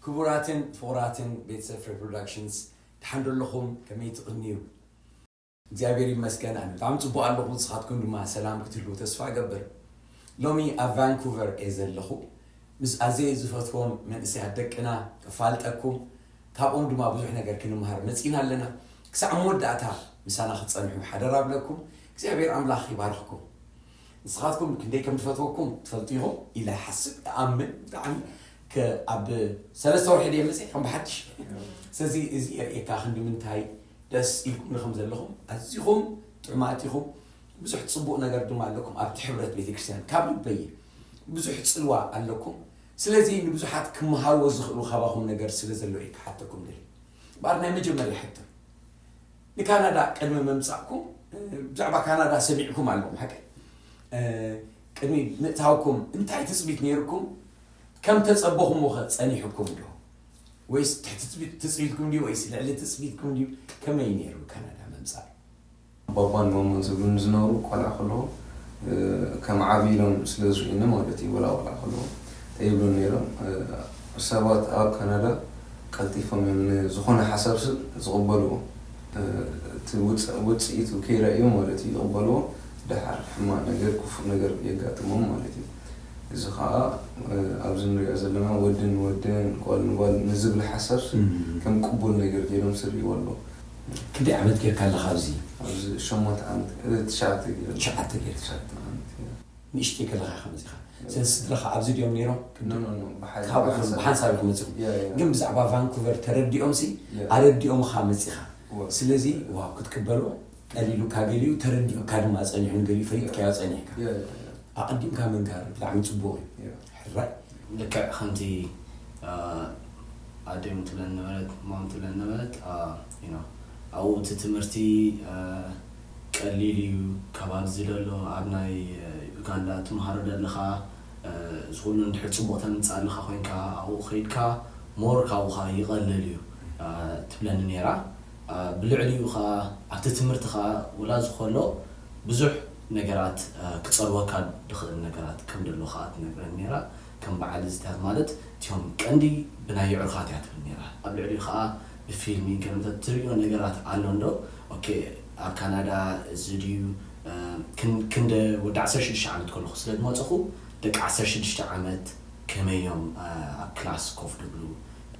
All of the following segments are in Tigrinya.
ክቡራትን ፍቑራትን ቤተሰብ ፍሬ ፕሮዳክሽንስ፣ ደሓን ዶ ኣለኹም? ከመይ ትቕንዩ? እግዚኣብሔር ይመስገን፣ ኣነ ብጣዕሚ ጽቡቕ ኣለኹ። ንስኻትኩም ድማ ሰላም ክትህልዉ ተስፋ እገብር። ሎሚ ኣብ ቫንኩቨር እየ ዘለኹ። ምስ ኣዘየ ዝፈትዎም መንእሰያት ደቅና ከፋልጠኩም፣ ካብኦም ድማ ብዙሕ ነገር ክንምሃር መጺና ኣለና። ክሳዕ መወዳእታ ምሳና ክትጸንሑ ሓደራ እብለኩም። እግዚኣብሔር ኣምላኽ ይባርኽኩም። ንስኻትኩም ክንደይ ከም ዝፈትወኩም ትፈልጡ ኢኹም ኢለ ይሓስብ፣ እኣምን። ብጣዕሚ ከ-፣ ኣብ ሰለስተ ወርሒ ድየ መፅእ ከም ብሓድሽ። ስለዚ እዚ የርእየካ ክንዲ ምንታይ ደስ ኢልኩም ንኸም ዘለኹም። ኣዚኹም ጥዑማት ኢኹም። ብዙሕ ፅቡቕ ነገር ድማ ኣለኩም ኣብቲ ሕብረት ቤተክርስትያን። ካብ ልበይ ብዙሕ ፅልዋ ኣለኩም። ስለዚ ንብዙሓት ክመሃርዎ ዝኽእሉ ካባኹም ነገር ስለ ዘሎ እዩ ክሓተኩም ደሊ። እምበኣር ናይ መጀመርያ ሕቶ፣ ንካናዳ ቅድሚ ምምጻእኩም፣ እ፣ ብዛዕባ ካናዳ ሰሚዕኩም ኣለኹም፣ ሓቀይ? እ፣ ቅድሚ ምእታውኩም እንታይ ትጽቢት ነይርኩም? ከም ተጸበኹምዎ ኸ ጸኒሕኩም ዶ? ወይስ ትሕቲ ትጽቢት፣ ትጽቢትኩም ድዩ? ወይስ ልዕሊ ትጽቢትኩም ድዩ? ከመይ ነይሩ ካናዳ ምምጻእ? ባባን ማማን ዝብሉኒ ዝነበሩ ቆልዓ ከለዉ፣ እ፣ ከም ዓቢ ኢሎም ስለ ዝርእዩኒ ማለት እዩ፣ ወላ ቆልዓ ከለዉ እንታይ ይብሉኒ ነይሮም? እ፣ ሰባት ኣብ ካናዳ ቀልጢፎም እዮም ንዝኾነ ሓሳብ ስብ ዝቕበልዎ። እ፣ እቲ ውጽ-፣ ውጽኢቱ ከይረኣዩ ማለት እዩ ዝቕበልዎ። ደሓር ሕማቕ ነገር፣ ክፉእ ነገር የጋጥሞም ማለት እዩ። እዚ ኸኣ፣ እ፣ ኣብዚ ንሪኦ ዘለና ወዲ ንወድን ጓል ንጓል ንዝብል ሓሳብ ስብ እም። ከም ቅቡል ነገር ገይሮም ስርእይዎ ኣለዉ። ክንደይ ዓመት ጌርካ ኣለኻ ኣብዚ? ኣብዚ ሸሞንተ ዓመት፣ እ፣ ትሽዓተ ገይረ። ትሽዓተ ጌርካ። ትሽዓተ ዓመት፣ ያ። ንእሽተይ ከለኻ ኢኻ መጺኻ። ያ። ስለዚ ስድራኻ ኣብዚ ድዮም ነይሮም? ኖ፣ ኖ፣ ኖ፣ ብሓ-፣ ካብኡ ብሓንሳብ። ብሓንሳብ ኢኹም መጺኹም። ያ፣ ያ፣ ያ። ግን ብዛዕባ ቫንኩቨር ተረዲኦምሲ፣ ያ። ኣረዲኦምኻ መጺኻ። ዋ። ስለዚ፣ ዋው፣ ክትቅበሎ ቀሊሉካ ገሊኡ፣ ተረዲኡካ ድማ ጸኒሑ፣ ንገሊኡ ፈሊጥካዮ ጸኒሕካ። ያ፣ ያ፣ ያ። ኣቐዲምካ ምንጋር ብጣዕሚ ጽቡቕ እዩ። ያ። ሕራይ። ልክዕ ከምቲ፣ አ፣ ኣደይ እውን ትብለን ነበረት፣ ማም ትብለን ነበረት፣ አ፣ you know፣ ኣብኡ እቲ ትምህርቲ፣ አ፣ ቀሊል እዩ። ካብ ኣብዚ ዘሎ ኣብ ናይ፣ አ፣ ዩጋንዳ ትምሃሮ ዘለኻ፣ አ፣ እዚ ኩሉ እንድሕር ጽቡቕ ተምጽኣልኻ ኮይንካ፣ ኣብኡ ከይድካ ሞር ካብኡ ኸኣ ይቐልል እዩ፣ አ፣ ትብለኒ ነይራ። አ፣ ብልዕሊኡ ኸኣ ኣብቲ ትምህርቲ ኸኣ ወላ ዝኸሎ ብዙሕ ነገራት፣ አ፣ ክጸልወካ ዝኽእል ነገራት ከም ዘሎ ኸኣ ትነግረኒ ነይራ። ከም በዓል እዚታት ማለት እቲኦም ቀንዲ ብናይ የዕሩኻት እያ ትብል ነይራ። ኣብ ልዕሊኡ ኸኣ ብፊልሚ ገለመታት ትርእዮ ነገራት ኣሎ እንዶ፣ ኦኬ፣ ኣብ ካናዳ እዚ ድዩ፣ አ፣ ክን-፣ ክንደ ወዲ ዓሰርተ ሽዱሽተ ዓመት ከለኹ ስለ ዝመጸኹ፣ ደቂ ዓሰርተ ሽዱሽተ ዓመት ከመይ እዮም፣ አ፣ ኣብ ክላስ ኮፍ ድብሉ?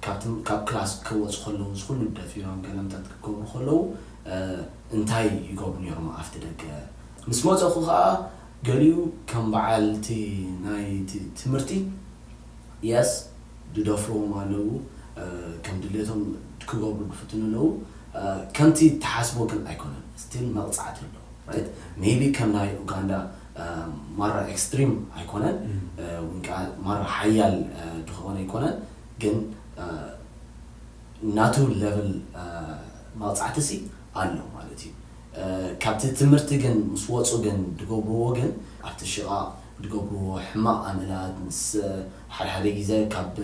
ካብ ትም-፣ ካብ ክላስ ክወጹ ከለዉ፣ እዚ ኩሉ ደፊሮም ገለመታት ክገብሩ ከለዉ፣ አ፣ እንታይ ይገብሩ ነይሮም ኣብቲ ደገ? ምስ መጸኹ ኸኣ፣ ገሊኡ ከም በዓል እቲ ናይ እቲ ትምህርቲ፣ የስ፣ ዝደፍርዎም ኣለዉ፣ አ፣ ከም ድሌቶም ክገብሩ ዝፍትኑ ኣለዉ። አ፣ ከምቲ እትሓስቦ ግን ኣይኮነን። ስቲል መቕጻዕቲ ኣለዉ፣ ራይት? ሜይቢ ከም ናይ ኡጋንዳ፣ አ፣ ማራ ኤክስትሪም ኣይኮነን፣ እም። አ፣ ወይ ከዓ ማራ ሓያል፣ አ፣ ዝኾነ ኣይኮነን፣ ግን፣ አ፣ ናቱ ለቨል፣ አ፣ መቕጻዕቲ ሲ ኣሎ ማለት እዩ። አ፣ ካብቲ ትምህርቲ ግን ምስ ወጹ ግን ዝገብርዎ ግን ኣብቲ ሽቓቕ ዝገብርዎ ሕማቕ ኣመላት ምስ፣ አ፣ ሓደ ሓደ ግዜ ካብ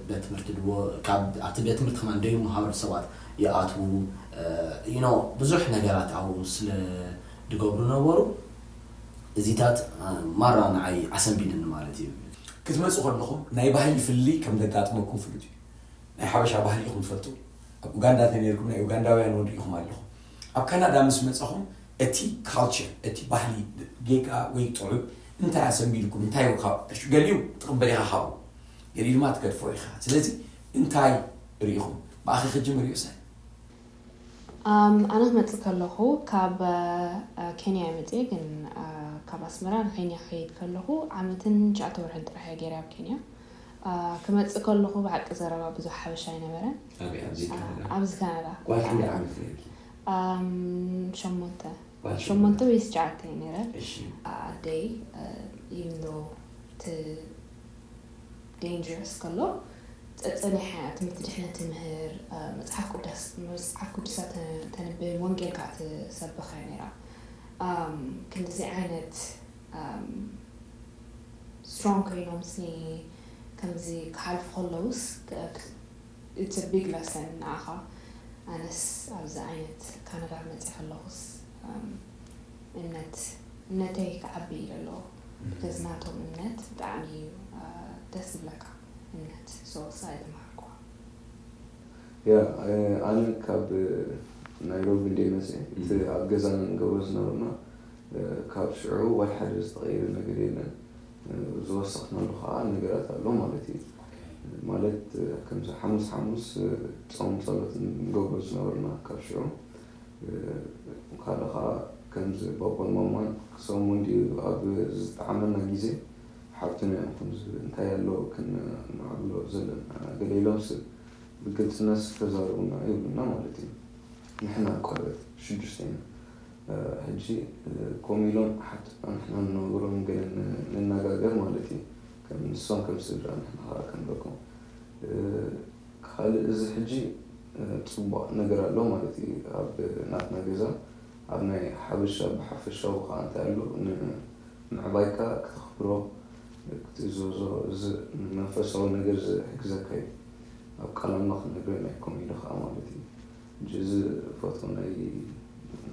ቤት ትምህርቲ ድዎ-፣ ካብ ኣብቲ ቤት ትምህርቲ ከማን ደይመሃሩ ሰባት ይኣትዉ፣ አ፣ you know፣ ብዙሕ ነገራት ኣብኡ ስለ ዝገብሩ ነበሩ። እዚታት፣ አ፣ ማራ ንዓይ ኣሰንቢድኒ ማለት እዩ። ክትመጹ ከለኹም ናይ ባህሊ ፍልልይ ከም ዘጋጥመኩም ፍሉጥ እዩ። ናይ ሓበሻ ባህሊ ኢኹም ትፈልጡ። ኣብ ኡጋንዳ ተነይርኩም ናይ ኡጋንዳውያን እውን ርኢኹም ኣለኹም። ኣብ ካናዳ ምስ መጻኹም እቲ ካልቸር፣ እቲ ባህሊ ጌጋ ወይ ጥዑይ እንታይ ኣሰንቢድኩም? እንታይ ኢኻ፣ ገሊኡ ትቕበል ኢኻ ካብኡ፣ ገሊኡ ድማ ትገድፎ ኢኻ። ስለዚ እንታይ ርኢኹም? ብኣኺ ክጅምር ዮሳይ። ኣም፣ ኣነ ክመጽእ ከለኹ ካብ፣ እ፣ ኬንያ እየ መጽየ፣ ግን፣ እ፣ ካብ ኣስመራ ንኬንያ ክኸይድ ከለኹ ዓመትን ትሽዓተ ወርሕን ጥራሕ እየ ገይረ ኣብ ኬንያ። እ፣ ክመጽእ ከለኹ ብሓቂ ዘረባ ብዙሕ ሓበሻ ኣይነበረን። ኣበይ? ኣብዚ እ፣ ካናዳ? ኣብዚ ካናዳ። ጓል ክንደይ ዓመት ነይርኪ? ኣም፣ ሸሞንተ። ጓል ሸሞንተ ሸሞንተ። ወይ ትሽዓተ እየ ነይረ። እሺ። ኣደይ፣ እ፣ even though እቲ ዴንጀረስ ከሎ፣ ጸ-፣ ጸኒሓ እያ ትምህርቲ ድሕነት ትምህር፣ እ፣ መጽሓፍ ቅዱስ፣ መጽሓፍ ቅዱሳ ተ-፣ ተንብብ፣ ወንጌል ከኣ ትሰብኽ እያ ነይራ። ኣም፣ ክንድዚ ዓይነት፣ ኣም፣ ስትሮንግ ኮይኖምሲ ከምዚ ክሓልፉ ከለውስ፣ ክ-፣ ክ-፣ it's a big lesson ንዓኻ። ኣነስ ኣብዚ ዓይነት ካናዳ መፅእ ከለኹስ እምነት እምነተይ ክዓቢ እዩ ዘለዎ። ብከዚ ናቶም እምነት ብጣዕሚ እዩ ደስ ዝብለካ። እምነት ሶሳ የተማርኩ። ያ ኣነ ካብ ናይሮቢ እንደ መፅእ እቲ ኣብ ገዛና ንገብሮ ዝነበርና ካብ ሽዑ ዋላ ሓደ ዝተቐየረ ነገር የለን። ዝወሰኽናሉ ከዓ ነገራት ኣሎ ማለት እዩ። ማለት ከምዚ ሓሙስ ሓሙስ ፆም ፀሎት ንገብሮ ዝነበርና ካብ ሽዑ። ካልእ ከዓ ከምዚ ባቦን ማማን ክሰሙ እንዲዩ ኣብ ዝጠዓመና ግዜ ሓብትና እዮም ከምዚ እንታይ ኣሎ ክንማዕብሎ ዘለና ገለ ኢሎምስ ብግልፅነት ዝተዛረቡና ይብሉና ማለት እዩ። ንሕና ቆልዑት ሽዱሽተ ኢና። ሕጂ ኮም ኢሎም ሓትትና ንሕና ንነግሮም ገለ ንነጋገር ማለት እዩ። ከም ንሶም ከም ስድራ ንሕና ከዓ ከም ደቆም ካልእ እዚ ሕጂ ፅቡቕ ነገር ኣሎ ማለት እዩ ኣብ ናትና ገዛ ኣብ ናይ ሓበሻ ብሓፈሻዊ ከዓ እንታይ ኣሎ ምዕባይካ ክተኽብሮ ክትእዘዞ እዚ መንፈሳዊ ነገር ዝሕግዘካ እዩ። ኣብ ቃል ኣምላኽ ነግረና ይኮም ኢሉ ከዓ ማለት እዩ። እዚ ፈቶ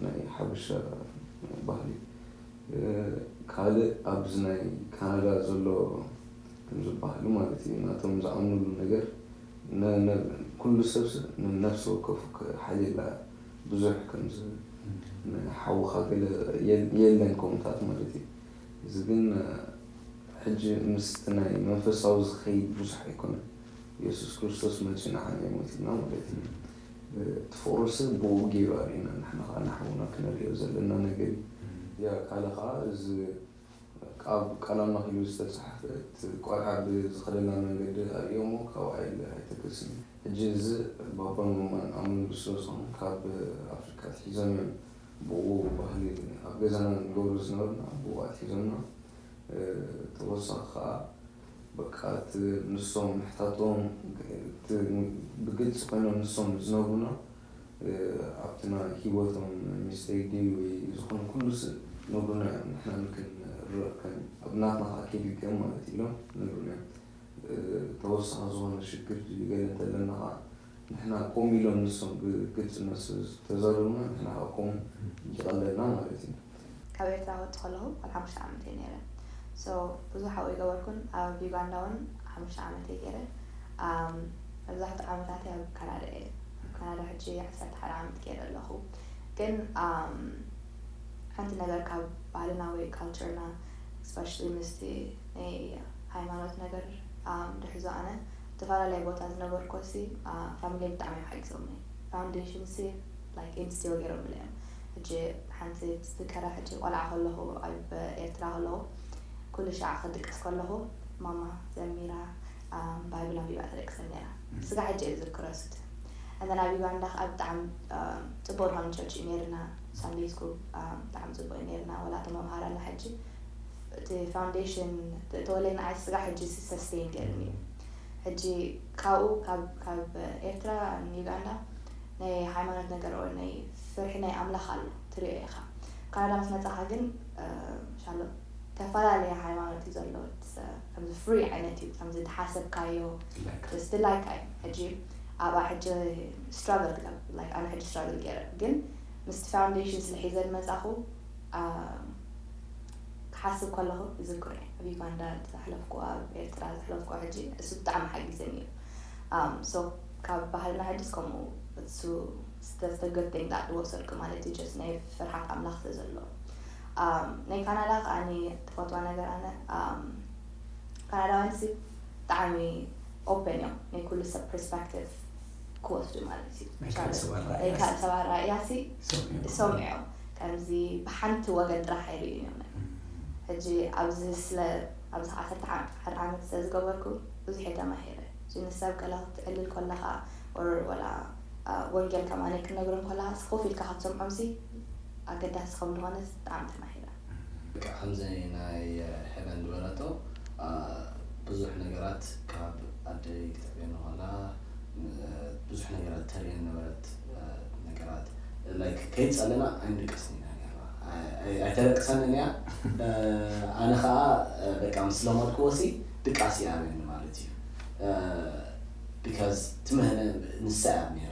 ናይ ሓበሻ ባህሊ ካልእ ኣብዚ ናይ ካናዳ ዘሎ ከምዝበሃሉ ማለት እዩ ናቶም ዝኣምኑሉ ነገር ኩሉ ሰብ ነብሲ ወከፉ ሓሊላ ብዙሕ ከምዚ ሓውኻ ገለ የለን ከምታት ማለት እዩ። እዚ ግን ሕጂ ምስቲ ናይ መንፈሳዊ ዝኸይድ ብዙሕ ኣይኮነን። የሱስ ክርስቶስ መፂኡ ንዓና እዩ ሞቲልና ማለት እዩ። እቲ ፍቕሩ ሰብ ብኡ ገይሩ ኣርእዩና ንሕና ከዓ ንሓውና ክነርእዮ ዘለና ነገር እዩ። ያ ካልእ ከዓ እዚ ኣብ ቃል ኣምላኽ ኢሉ ዝተፃሕፈ እቲ ቆልዓ ብዝኸደላ መንገዲ ኣርእዮሞ ካብኣ ኢለ ኣይተክስን። ሕጂ እዚ ባባን ማማን ኣብ መንግስቲ ርእሶም ካብ ኣፍሪካ ኣትሒዞም እዮም ብኡ ባህሊ ኣብ ገዛና ንገብሮ ዝነበርና ብኡ ኣትሒዞምና ተወሳኺ ከዓ በቃ እቲ ንሶም ምሕታቶም ብግልፂ ኮይኖም ንሶም ዝነግሩና ኣብቲ ናይ ሂወቶም ሚስተይክ ድዩ ወይ ዝኾነ ኩሉ ነግሩና እዮም ንሕና ንክንርእ ከም ኣብ ናትና ከዓ ከይድገም ማለት ኢሎም ነግሩና እዮም። ተወሳኺ ዝኾነ ሽግር ድዩ ገለ እንተለና ከዓ ንሕና ኮም ኢሎም ንሶም ብግልፅነት ተዛረቡና ንሕና ከዓ ኮም ይቐለልና ማለት እዩ። ካብ ኤርትራ ወጥ ከለኹ ኣብ ሓሙሽተ ዓመት እየ ነይረ። So ብዙሕ ኣብኡ ይገበርኩን ኣብ ዩጋንዳ እውን ሓሙሽተ ዓመት እየ ገይረ። መብዛሕትኡ ዓመታት ኣብ ካናዳ እየ። ኣብ ካናዳ ሕጂ ዓሰርተ ሓደ ዓመት ገይረ ኣለኹ። ግን ሓንቲ ነገር ካብ ባህልና ወይ ካልቸርና especially ምስቲ ናይ ሃይማኖት ነገር ድሕዞ ኣነ ዝተፈላለየ ቦታ ዝነበርኮ ሲ ፋሚሊ ብጣዕሚ እዮም ሓጊዞምኒ። ፋውንዴሽን ሲ like ኢንስቲል ገይሮምለ እዮም። ሕጂ ሓንቲ ዝዝከራ ሕጂ ቆልዓ ከለኹ ኣብ ኤርትራ ከለኹ ኩሉ ሻዕ ክድቅስ ከለኹ ማማ ዘሚራ ባይብል ኣንቢባ ተደቅሰኒ ነራ። ስጋ ሕጂ እየ ዝዝክሮ ስቲ እንተን ኣብ ዩጋንዳ ከዓ ብጣዕሚ ፅቡቅ ዝኾነ ቸርች እዩ ነይርና። ሳንዴይ ስኩል ብጣዕሚ ፅቡቅ እዩ ነይርና። ወላ እቶም መምሃራና ሕጂ እቲ ፋውንዴሽን ተወለይና ዓይ ስጋ ሕጂ ሰስቴን ገይርኒ እዩ። ሕጂ ካብኡ ካብ ኤርትራ ንዩጋንዳ ናይ ሃይማኖት ነገር ወይ ናይ ፍርሒ ናይ ኣምላኽ ኣሎ ትሪኦ ኢኻ። ካናዳ ምስ መጻኻ ግን ሻሎ ተፈላለየ ሃይማኖት እዩ ዘሎ። ከምዚ ፍሪ ዓይነት እዩ ከምዚ ዝሓሰብካዮ ስ ድላይካ እዩ። ሕጂ ኣብኣ ሕጂ ስትራግል ትገብር ኣነ ሕጂ ስትራግል ገይረ ግን ምስቲ ፋውንዴሽን ስለ ሒዘ ዝመጻኹ ክሓስብ ከለኹ ይዝክሮ እየ ኣብ ዩጋንዳ ዘሕለፍኩ ኣብ ኤርትራ ዘሕለፍኩ ሕጂ እሱ ብጣዕሚ ሓጊዘኒ እዩ። ሶ ካብ ባህልና ሕድስ ከምኡ እሱ ስተስተገተኝ ዳድ ወሰድኩ ማለት እዩ ጀስት ናይ ፍርሓት ኣምላኽ ስለ ዘለዎ። ናይ ካናዳ ከዓኒ ትፈትዋ ነገር ኣነ ካናዳውያን ሲ ብጣዕሚ ኦፐን እዮም ናይ ኩሉ ሰብ ፐርስፐክቲቭ ክወስዱ ማለት እዩ። ናይ ካልእ ሰብ ኣረኣእያ ሲ ሰምዑ ከምዚ ብሓንቲ ወገን ጥራሕ ኣይርእዩን እዮም። ሕጂ ኣብዚ ስለ ኣብዚ ዓሰርተ ሓደ ዓመት ስለ ዝገበርኩ ብዙሕ እየ ተማሂረ። ንሰብ ገለ ክትዕልል ከለኻ ወላ ወንጌል ከማነይ ክነግሮም ከለኻ ኮፍ ኢልካ ክትሰምዖም ሲ ኣገዳሲ ከም ዝኾነ ብጣዕሚ ተማሂረ። ከምዚ ናይ ሄለን ዝበለቶ ብዙሕ ነገራት ካብ ኣደይ ክትዕብየኒ ከላ ብዙሕ ነገራት ተርእየኒ ነበረት። ነገራት like ከይፀለና ኣይንድቅስን ኢና ነርና። ኣይተደቅሰንን እያ። ኣነ ከዓ በቃ ምስ ለመድክዎ ሲ ድቃስ ይኣብየኒ ማለት እዩ። Because ትምህነ ንሳ እያ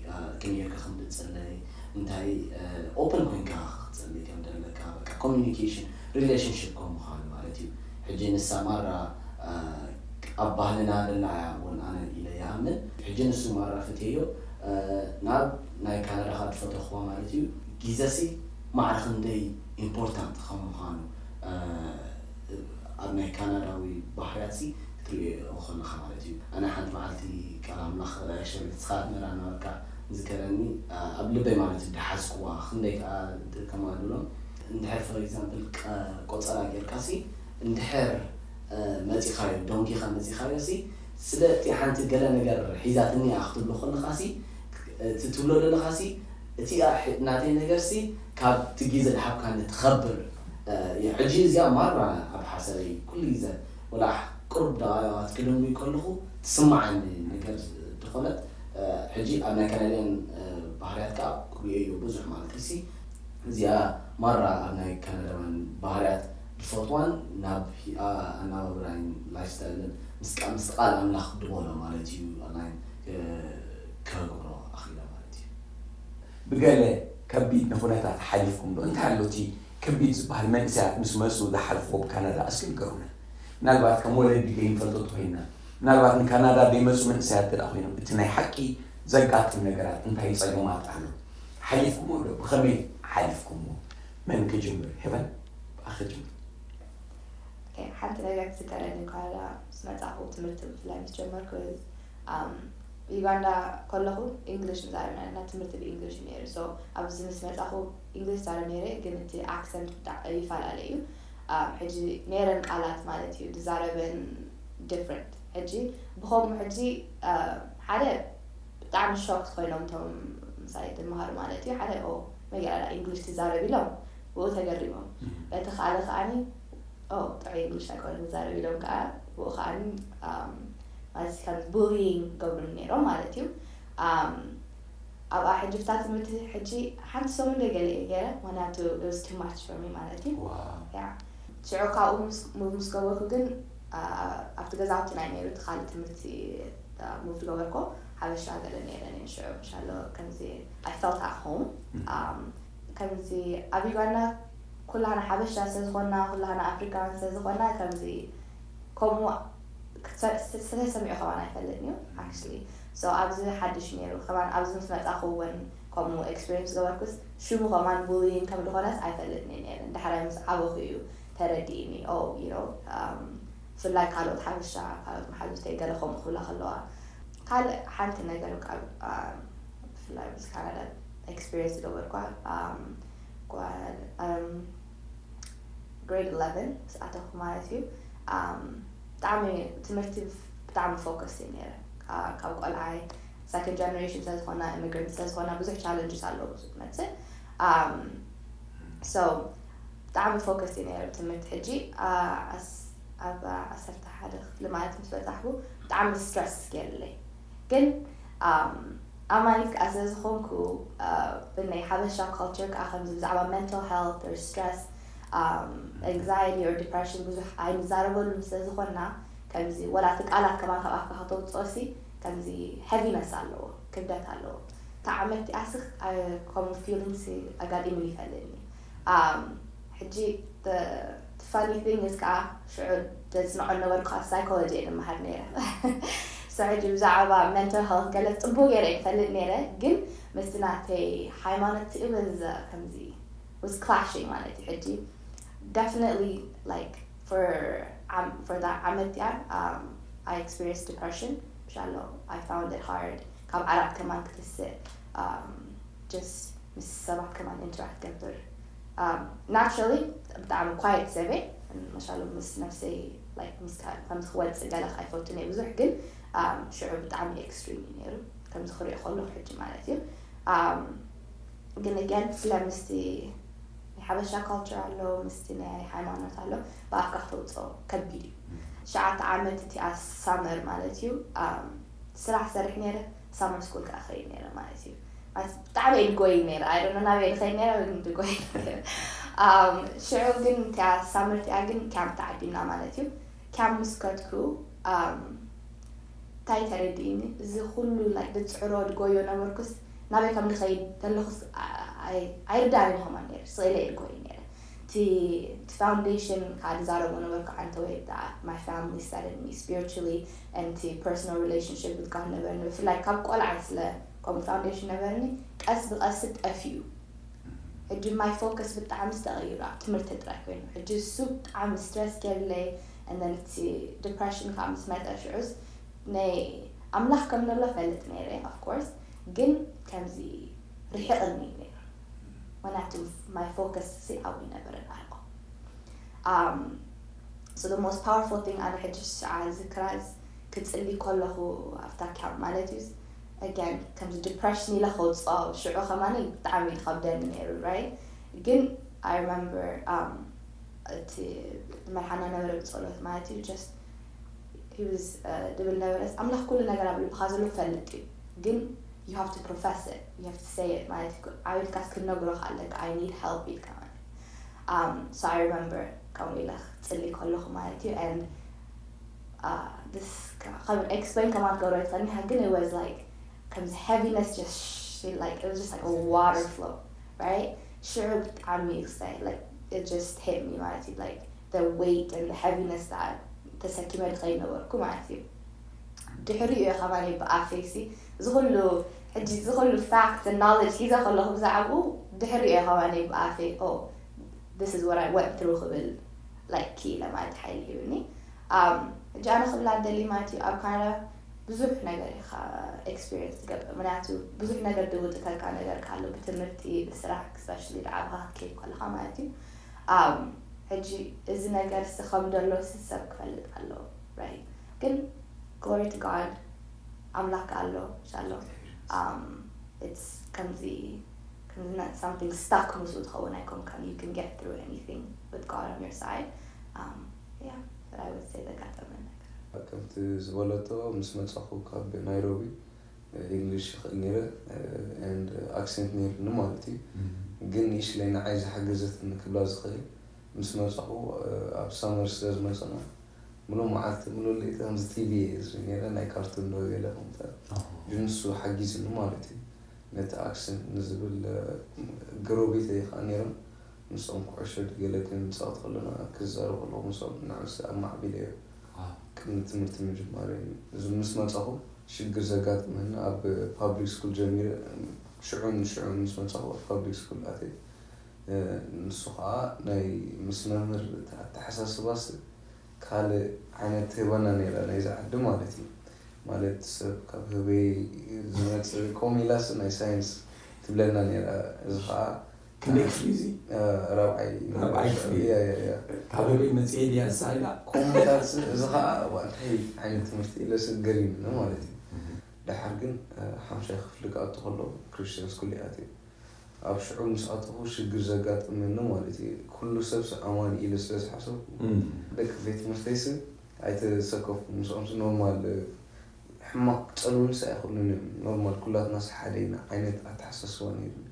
ነራ ከመይ ጌርካ ከም ትጽለይ እንታይ ኦፕን ኮይንካ ክትጽልይ ከም ደለካ በቃ ኮሚኒኬሽን ሪሌሽንሽፕ ከም ምዃኑ ማለት እዩ። ሕጂ ንሳ ማራ ኣብ ባህልና ደላ እውን ኣነ ኢለ ይኣምን። ሕጂ ንሱ ማራ ፍትዮ ናብ ናይ ካናዳ ካብ ዝፈተኽዋ ማለት እዩ። ግዜሲ ማዕረ ክንደይ ኢምፖርታንት ከም ምዃኑ ኣብ ናይ ካናዳዊ ባህርያትሲ ክትሪኦ ከለኻ ማለት እዩ። ኣነ ሓንቲ መዓልቲ ቃል ኣምላኽ ሸሪት ንስኻ መራ ነበርካ ዝከረኒ ኣብ ልበይ ማለት እዩ። ደሓዝክዋ ክንደይ ከዓ ከማድሎም እንድሕር for example ቆፀራ ጌርካሲ እንድሕር መፂኻዮ ዶንኪኻ መፂኻዮ ሲ ስለ እቲ ሓንቲ ገለ ነገር ሒዛትኒ ክትብሎ ከለኻ ሲ እቲ ትብሎ ዘለኻ ሲ እቲ ናተይ ነገር ሲ ካብቲ ግዜ ዝሓብካኒ ትኸብር። ሕጂ እዚኣ ማራ ኣብ ሓሰረይ ኩሉ ግዜ ወላ ቅሩብ ደቓይቓት ክደንጉይ ከለኹ ትስማዓኒ ነገር ዝኾነት ሕጂ ኣብ ናይ ካናድያን ባህርያት ከዓ ክርእዮ ብዙሕ ማለት ሲ እዚኣ ማራ ኣብ ናይ ካናዳውያን ባህርያት ዝፈትዋን ናብ ኣናባብራይን ላይፍስታይልን ምስ ቃል ኣምላኽ ድበሎ ማለት እዩ ኣላይን ክገብሮ ኣኽኢለ ማለት እዩ። ብገለ ከቢድ ንኹነታት ሓሊፍኩም ዶ እንታይ ኣሎ እቲ ከቢድ ዝበሃል መንእሰያት ምስ መፁ ዝሓልፍዎ ብካናዳ እስኪ ንገሩና። ምናልባት ከም ወለዲ ከይንፈልጦ ተኮይንና ምናልባት ንካናዳ ዘይመፁ መንእሰያት እንተ ኮይኖም እቲ ናይ ሓቂ ዘጋጥም ነገራት እንታይ ፀገማት ኣሎ ሓሊፍኩሞ ዶ ብኸመይ ሓሊፍኩሞ? መን ክጅምር? ሄቨን ብኣኺ ጅምር። ሓንቲ ነገር ትዝከረኒ ካናዳ ምስ መፃኹ ትምህርቲ ብፍላይ ምስ ጀመርኩ ዩጋንዳ ከለኹ ኢንግሊሽ ንዛረብ ነርና ትምህርቲ ብኢንግሊሽ ነይሩ ሶ ኣብዚ ምስ መፃኹ ኢንግሊሽ ዛረብ ነይረ ግን እቲ ኣክሰንት ይፈላለ እዩ ሕጂ ነይረን ቃላት ማለት እዩ ዝዛረበን ዲፍረንት ሕጂ ብኸምኡ ሕጂ ሓደ ብጣዕሚ ሾክት ኮይኖም እቶም ምሳይ ዝመሃሩ ማለት እዩ ሓደ ኦ መገላላ ኢንግሊሽ ትዛረብ ኢሎም ብኡ ተገሪሞም በቲ ካልእ ከዓኒ ኦ ጥዑይ ኢንግሊሽ ኣይኮነ ትዛረብ ኢሎም ከዓ ብኡ ከዓኒ ማለት ከም ቡሊንግ ገብሩኒ ነይሮም ማለት እዩ ኣብኣ ሕጂ ብታ ትምህርቲ ሕጂ ሓንቲ ሰሙን ዶ ገለ እየ ገይረ ምክንያቱ it was too much for me ማለት እዩ ሽዑ ካብኡ ሙቭ ምስ ገበርኩ ግን ኣብቲ ገዛውቲ ናይ ነይሩ እቲ ካልእ ትምህርቲ ሙቭ ዝገበርኮ ሓበሻ ገለ ነይረን እየን ሽዑ ሻሎ ከምዚ I felt at home ከምዚ ኣብ ዩጋንዳ ኩላህና ሓበሻ ስለዝኾና ኩላህና ኣፍሪካውያን ስለዝኾና ከምዚ ከምኡ ስለሰሚዑ ከማን ኣይፈልጥን እዩ actually so ኣብዚ ሓድሽ ነይሩ ከማን ኣብዚ ምስ መፃኹ እውን ከምኡ ኤክስፒሪንስ ገበርኩስ ሽሙ ከማን ቡሊን ከም ዝኾነስ ኣይፈልጥን እየ ነይረ ዳሕራይ ምስ ዓበኹ እዩ ተረዲእኒ ኦ you know ብፍላይ ካልኦት ሓበሻ ካልኦት መሓዙተይ ገለ ከምኡ ክብላ ከለዋ ካልእ ሓንቲ ነገር ብፍላይ ምስ ካናዳ ኤክስፒሪንስ ዝገበርኳ grade eleven ምስ ኣተኹ ማለት እዩ ብጣዕሚ ትምህርቲ ብጣዕሚ ፎከስ እዩ ነይረ ካብ ቆልዓይ ሰከንድ ጀነሬሽን ስለዝኾና ኢሚግራንት ስለዝኾና ብዙሕ ቻለንጅስ ኣለዎ ብዙ ትመፅእ so ብጣዕሚ ፎከስ እዩ ነይረ ትምህርቲ ሕጂ ኣብ ዓሰርተ ሓደ ክፍሊ ማለት ምስ በፃሕኩ ብጣዕሚ ስትረስ ገይርለይ ግን ኣማኒት ከዓ ስለ ዝኾንኩ ብናይ ሓበሻ ካልቸር ከዓ ከምዚ ብዛዕባ mental health or stress anxiety or depression ብዙሕ ኣይንዛረበሉን ስለ ዝኾንና ከምዚ ወላ እቲ ቃላት ከማን ካብ ኣፍካ ከተውፅኦ ሲ ከምዚ heaviness ኣለዎ ክብደት ኣለዎ እታ ዓመት እቲኣስ ከምኡ ፊሊንግስ ኣጋጢሙኒ ይፈልጥኒ ሕጂ funny thing is ከዓ ሽዑ ዘፅንዖ ነበርኩ ኣብ ሳይኮሎጂ እየ ዝመሃር ነይረ so ሕጂ ብዛዕባ mental health ገለ ፅቡቅ ገይረ ይፈልጥ ነይረ ግን ምስቲ ናተይ ሃይማኖት ትእበዝ ከምዚ was clashing ማለት እዩ ሕጂ definitely like for um, for that ዓመት እያ um, I experienced depression ሻሎ I found it hard ካብ ዓራት ከማን ክትስእ um, just ምስ ሰባት ከማን interact ገብር ናቹራሊ ብጣዕሚ ኳየት ሰብ እየ መሻሉ ምስ ነፍሰይ ከምዚ ክወፅእ ገለ ኣይፈቱን እየ ብዙሕ ግን ሽዑ ብጣዕሚ ኤክስትሪም እዩ ነይሩ ከምዚ ክሪኦ ከለኩ ሕጂ ማለት እዩ ግን again ስለ ምስቲ ናይ ሓበሻ ካልቸር ኣሎ ምስቲ ናይ ሃይማኖት ኣሎ ብኣፍካ ክተውፅኦ ከቢድ እዩ ሸዓተ ዓመት እቲኣ ሳመር ማለት እዩ ስራሕ ሰርሕ ነይረ ሳመር ስኩል ከዓ ኸይድ ነይረ ማለት እዩ ብጣዕሚ እየ ድጎይ ነይረ ኣይዶነ ናበይ ድኸይድ ነይረ ግን ድጎይ ሽዑ ግን እቲኣ ሳመር እቲኣ ግን ክያምፕ ተዓዲምና ማለት እዩ ክያምፕ ምስ ከድኩ እንታይ ተረዲእኒ እዚ ኩሉ like ድፅዕሮ ድጎዮ ነበርኩስ ናበይ ከም ዝኸይድ ዘለኹስ ኣይርዳእን ከማን ነይሩ። ስቕ ኢለ ኢልኮ እዩ ነይረ። እቲ ፋውንዴሽን ከዓ ዝዛረቦ ነበርኩ ዓንተ ወይ my family studied me spiritually and እቲ personal relationship with God ነበርኒ። ብፍላይ ካብ ቆልዓ ስለ ከምኡ ፋውንዴሽን ነበርኒ፣ ቀስ ብቀስ ጠፊኡ። ሕጂ my focus ብጣዕሚ ዝተቐይሩ ኣብ ትምህርቲ ጥራይ ኮይኑ፣ ሕጂ እሱ ብጣዕሚ ስትረስ ገለይ። And then እቲ ዲፕሬሽን ካብ ምስ መጠ ሽዑስ ናይ ኣምላኽ ከም ዘሎ ፈልጥ ነይረ of course፣ ግን ከምዚ ርሒቕኒ እዩ ነይሩ። ምክንያቱ my focus ሲ ኣብኡ ነበረ ኣልኮ። Um, so the most powerful thing ኣነ ሕጂ ሽዓ ዝክራዝ ክጽሊ ከለኹ ኣብታ ካምፕ ማለት እዩ። Again ከምዚ ዲፕሬሽን ኢለ ከውፅኦ ሽዑ ከማኒ ብጣዕሚ ይኸብደኒ ነይሩ፣ right? ግን I remember um, እቲ መርሓና ነበረ ብጸሎት ማለት እዩ። Just he was uh, ድብል ነበረ ኣምላኽ ኩሉ ነገር ኣብ ልብኻ ዘሎ ፈልጥ እዩ፣ ግን you have to profess it, you have to say it ማለት እዩ። ዓቢድካስ ክትነግሮ ኣለካ I need help ኢልካ ማለት እዩ። Um, so I remember ከምኡ ኢለ ክጽሊ ከለኹ ማለት እዩ። And uh, this ከም explain ከማን ክገብሮ ይትኸኒ ግን it was like ከምዚ heaviness just like it was just like a water flow, right? ሽዑ ብጣዕሚ like it just hit me ማለት እዩ። Like the weight and the heaviness that ተሰኪመ ድኸይ ነበርኩ ማለት እዩ። ድሕሪኡ እየ ከማኒ ብኣፈይሲ እዚ ኩሉ ሕጂ እዚ ኩሉ fact and knowledge ሒዘ ከለኹ ብዛዕባኡ ድሕሪኡ እየ ከማኒ ብኣፈይ oh this is what I went through ክብል like ክኢለ ማለት ሓይሊ ሂብኒ። Um, ሕጂ ኣነ ክብላ ደሊ ማለት እዩ ኣብ ካናዳ ብዙሕ ነገር ኢኻ ኤክስፒሪየንስ ትገብር። ምክንያቱ ብዙሕ ነገር ድውጥተካ ነገር ካሎ ብትምህርቲ ብስራሕ especially ድዓብኻ ክትከይድ ከለኻ ማለት እዩ። Um, ሕጂ እዚ ነገር ሲ ከም ደሎ ሲ ሰብ ክፈልጥ ኣለዎ፣ right? ግን glory to God ኣምላክ ኣሎ ሻሎ። Um, it's ከምዚ ከምዚ something stuck ምስኡ ትኸውን ኣይኮንካን። You can get through anything with God on your side. Um, yeah, but I would say ዘጋጠመ ነገር ከምቲ ዝበለቶ ምስ መጻኹ ካብ ናይሮቢ ኢንግሊሽ ይኽእል ነይረ and ኣክሰንት ነይርኒ ማለት እዩ። ግን ንእሽለይ ንዓይ ዝሓገዘትኒ ክብላ ዝኽእል ምስ መጻኹ ኣብ ሳመር ስለ ዝመጸና ምሉእ መዓልቲ ምሉእ ለይቲ ከምዚ ቲቪ እየ ዝርኢ ነይረ፣ ናይ ካርቱን ዶ ገለ ከምታት ግን ንሱ ሓጊዝኒ ማለት እዩ። ነቲ ኣክሰንት ንዝብል ጎረቤተይ ከዓ ነይሮም። ምስኦም ኩዕሾ ድገለ ክንፃወት ከለና ክዛረብ ከለኹ ምስኦም ንዕስ ኣማዕቢለዮ ቅድሚ ትምህርቲ ምጅማር እዩ። እዚ ምስ መፃኹ ሽግር ዘጋጥመኒ ኣብ ፓብሊክ ስኩል ጀሚረ ሽዑ ንሽዑ ምስ መፃኹ ኣብ ፓብሊክ ስኩል ኣትየ። ንሱ ከዓ ናይ ምስ መምህር ኣተሓሳስባስ ካልእ ዓይነት ትህበና ነይራ ናይዛ ዓዲ ማለት እዩ። ማለት ሰብ ካብ ህበይ ዝመፅእ ከምኡ ኢላስ ናይ ሳይንስ ትብለና ነይራ። እዚ ከዓ ክንደይ ክፍሊ እዚ ራብዓይ ራብዓይ ክፍሊ። ያ፣ ያ፣ ያ። ካብ ህበይ መፅኤ ድያ ንሳ ኢላ ከምኡታት እዚ ከዓ እንታይ ዓይነት ትምህርቲ ኢለስ ገሪምኒ ማለት እዩ። ደሓር ግን ሓምሻይ ክፍሊ ክኣቱ ከሎ ክርስቲያን ስኩል ይኣትየ። ኣብ ሽዑ ምስ ኣተኹ ሽግር ዘጋጠመኒ ማለት እዩ። ኩሉ ሰብስ ኣማኒ ኢለ ስለ ዝሓሰብኩ ደቂ ቤት ትምህርተይስ ኣይተሰከፍኩ። ምስኦምስ ኖርማል ሕማቕ ክፀልውንስ ኣይኽእሉን እዮም። ኖርማል ኩላትናስ ሓደ ኢና ዓይነት ኣተሓሳስባ ነይሩኒ።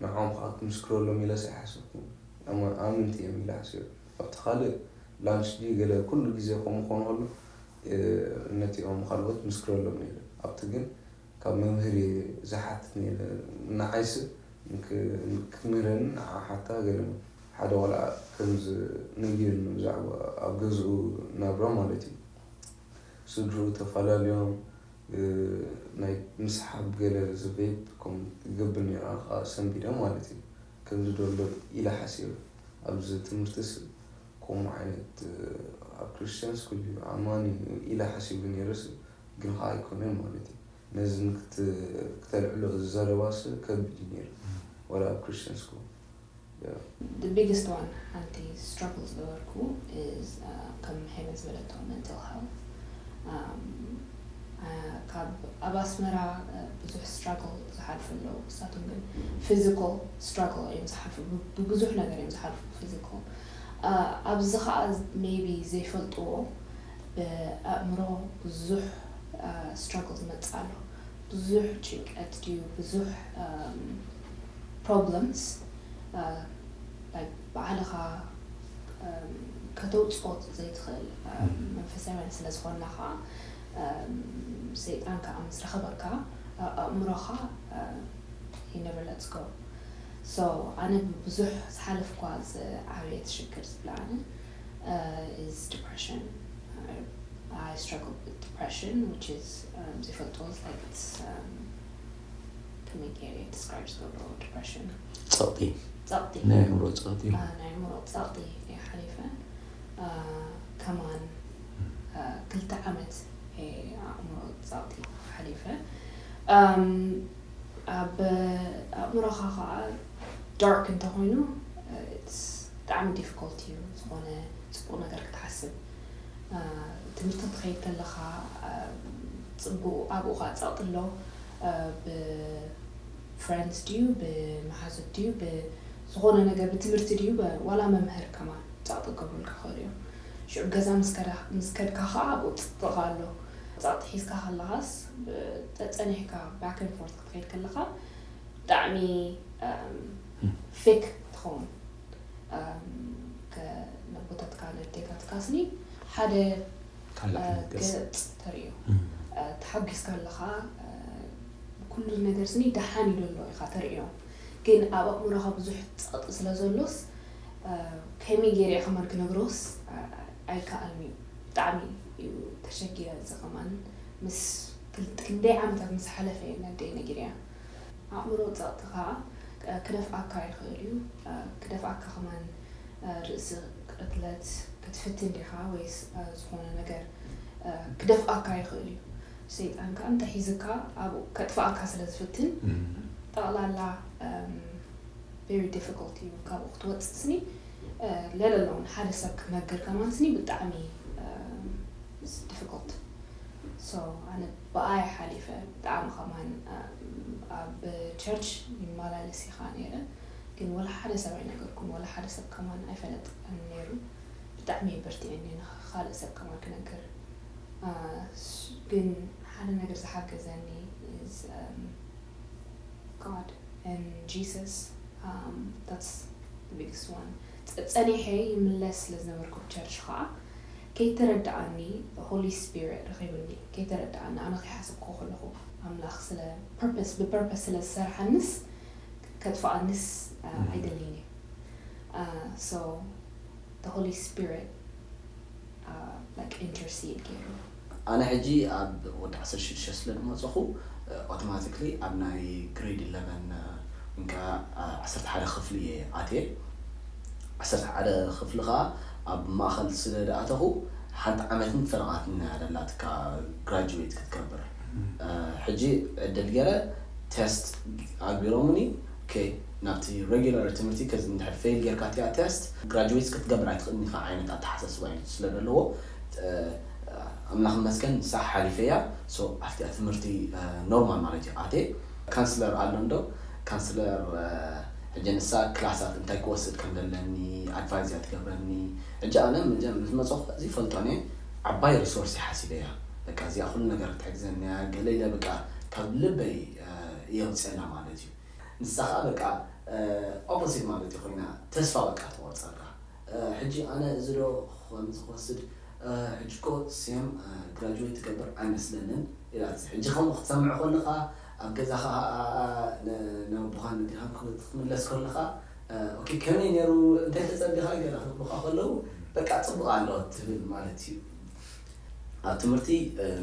ንዕኦም ከዓ ክምስክረሎም ኢለስ ኣይሓሰብኩን። ኣማ- ኣመንቲ እዮም ኢለ ሓሲበ። ኣብቲ ካልእ ላንች ድዩ ገለ ኩሉ ግዜ ከምኡ ክኾን ከሎ ነቲኦም ካልኦት ምስክረሎም ነይረ። ኣብቲ ግን ካብ መምህር እየ ዝሓትት ነይረ። ንዓይስ ክትምህረኒ ንዓ ሓታ ገለ ሓደ ቆልዓ ከምዚ ነጊርኒ ብዛዕባ ኣብ ገዝኡ ናብራ ማለት እዩ። ስድርኡ ተፈላለዮም ናይ ምስሓብ ገለ ዝቤት ከም ይገብር ነይራ ከዓ ሰንቢደ ማለት እዩ። ከምዚ ደሎ ኢለ ሓሲበ ኣብዚ ትምህርትስ ከምኡ ዓይነት ኣብ ክርስቲያን ስኩል እዩ ኣማኒ ኢለ ሓሲቡ ነይረስ ግን ከዓ ኣይኮነን ማለት እዩ። ነዚ ክተልዕሎ እዚ ዘረባስ ከቢድ እዩ ነይሩ ዋላ ኣብ ክርስቲያን ስኩል። The biggest one ሓንቲ struggle ዝገበርኩ is ከም ሄቨን ዝበለቶ mental health። ካብ ኣብ ኣስመራ ብዙሕ struggle ዝሓልፉ ኣለዉ። ንሳቶም ግን physical struggle እዮም ዝሓልፉ፣ ብብዙሕ ነገር እዮም ዝሓልፉ physical። ኣብዚ ከዓ maybe ዘይፈልጥዎ ብኣእምሮ ብዙሕ struggle ዝመፅእ ኣሎ። ብዙሕ ጭንቀት ድዩ ብዙሕ problems ባዕልኻ ከተውፅኦ ዘይትኽእል መንፈሳውያን ስለ ዝኾንና ከዓ ሰይጣን ከዓ ምስ ረኸበካ ኣእምሮኻ He never lets go. So ኣነ ብዙሕ ዝሓለፍኳ ዝዓበየ ሽግር ዝብላ ኣነ is depression. I struggle with depression, which is um, ዝፈልጦ like it's um, ከመይ ገይረ describe ዝገብሮ depression? ጸቕጢ ጸቕጢ ናይ ኣእምሮ ጸቕጢ እዩ። ናይ ኣእምሮ ጸቕጢ እየ ሓሊፈ። ከማን ክልተ ዓመት ኣእምሮ ጸቕጢ ሓሊፈ። ኣብ ኣእምሮኻ ከዓ dark እንተኾይኑ ብጣዕሚ difficult እዩ ዝኾነ ፅቡቅ ነገር ክትሓስብ። ትምህርቲ ክትኸይድ ከለኻ ፅቡቅ ኣብኡ ከዓ ጸቕጢ ኣሎ። ብ friends ድዩ ብመሓዙት ድዩ ብዝኾነ ነገር ብትምህርቲ ድዩ ዋላ መምህር ከማን ጸቕጢ ክገብሩልካ ይኽእሉ እዮም። ሽዑ ገዛ ምስ ከድካ ከዓ ኣብኡ ጸቕጢ ኣሎ። ጸቕጢ ሒዝካ ከለኻስ ጸኒሕካ back and forth ክትኸይድ ከለኻ ብጣዕሚ fake ትኸውን። ነቦታትካ ነዴታትካ ስኒ ሓደ ካልእ ዓይነት ገጽ ገጽ ተርእዮ። ተሓጒስካ ኣለኻ ኩሉ ነገር ስኒ ደሓን እዩ ዘሎ ኢኻ ተርእዮ። ግን ኣብ ኣእምሮኻ ብዙሕ ጸቕጢ ስለ ዘሎስ ከመይ ገይረ እየ ከማን ክነግሮስ ኣይከኣልን እዩ። ብጣዕሚ እዩ ተሸጊረ። እዚ ከማን ምስ ክንደይ ዓመታት ምስ ሓለፈ እየ ነደይ ነጊረያ። ኣእምሮ ጸቕጢ ከዓ ክደፍኣካ ይኽእል እዩ። ክደፍኣካ ከማን ርእሲ ቅትለት ክትፍትን ዲኻ ወይስ ዝኾነ ነገር ክደፍኣካ ይኽእል እዩ። ሰይጣን ከዓ እንተሒዝካ ኣብኡ ከጥፍኣካ ስለ ዝፍትን ጠቕላላ very difficult እዩ ካብኡ ክትወፅእ ስኒ። ለለለውን ሓደ ሰብ ክትነግር ከማን ስኒ ብጣዕሚ difficult። So ኣነ ብኣይ ሓሊፈ ብጣዕሚ ከማን ኣብ ቸርች ይመላለስ ኢኻ ነይረ። ግን ወላ ሓደ ሰብ ኣይነገርኩን፣ ወላ ሓደ ሰብ ከማን ኣይፈለጥን ነይሩ። ብጣዕሚ በርቲዐ እየ ንኻልእ ሰብ ከማን ክነግር። ግን ሓደ ነገር ዝሓገዘኒ God and Jesus that's the biggest one። ጸኒሐ ይምለስ ስለ ዝነበርኩ ቸርች ከዓ ከይተረዳኣኒ Holy Spirit ረኺቡኒ። ከይተረዳኣኒ ኣነ ከይሓሰብኩ ከለኹ ኣምላኽ ስለ purpose ብ purpose ስለ ዝሰርሓንስ ከጥፍኣንስ ኣይደልይን እየ። So the Holy Spirit like intercede ገይሩ። ኣነ ሕጂ ኣብ ወዲ ዓሰርተ ሽዱሽተ ስለ ዝመፀኹ automatically ኣብ ናይ grade eleven እንካ ዓሰርተ ሓደ ክፍሊ እየ ኣትየ። ዓሰርተ ሓደ ክፍሊ ከዓ ኣብ ማእኸል ስለ ዝኣተኹ ሓንቲ ዓመትን ፈረቓትን እያ ደላትካ graduate ክትገብር። ሕጂ ዕድል ገይረ test ኣግቢሮምኒ okay ናብቲ regular ትምህርቲ ከዚ እንድሕር fail ጌርካ እቲኣ test graduate ክትገብር ኣይትኽእልን ኢኻ ዓይነት ኣተሓሳስባ እዩ ስለ ዘለዎ ኣምላኽ ይመስገን ንሳ ሓሊፈያ። So ኣብቲኣ ትምህርቲ normal ማለት እዩ ኣትየ። ካንስለር ኣሎ እንዶ ካንስለር ሕጂ ንሳ ክላሳት እንታይ ክወስድ ከም ዘለኒ advice እያ ትገብረኒ። ሕጂ ኣነ ምስ መፀኹ እዚ ፈልጦ እየ ዓባይ resource እየ ሓሲበያ። በቃ እዚኣ ኩሉ ነገር ክትሕግዘኒ እያ ገለ ኢለ በቃ ካብ ልበይ እየ ኣውፅኤላ ማለት እዩ። ንሳ ከዓ በቃ opposite ማለት እዩ ኮይና ተስፋ በቃ ትቆርፀልካ። ሕጂ ኣነ እዚ ዶ ከምዚ ክወስድ ሕጂ እኮ ሴም graduate ትገብር ኣይመስለንን ኢላትኒ። ሕጂ ከምኡ ክትሰምዕ ከለኻ ኣብ ገዛኻ ነቦኻ ነዴኻ ክትምለስ ከለኻ okay ከመይ ነይሩ እንታይ ተፀቢኻ ገለ ክብሉኻ ከለዉ በቃ ፅቡቕ ኣሎ ትብል ማለት እዩ። ኣብ ትምህርቲ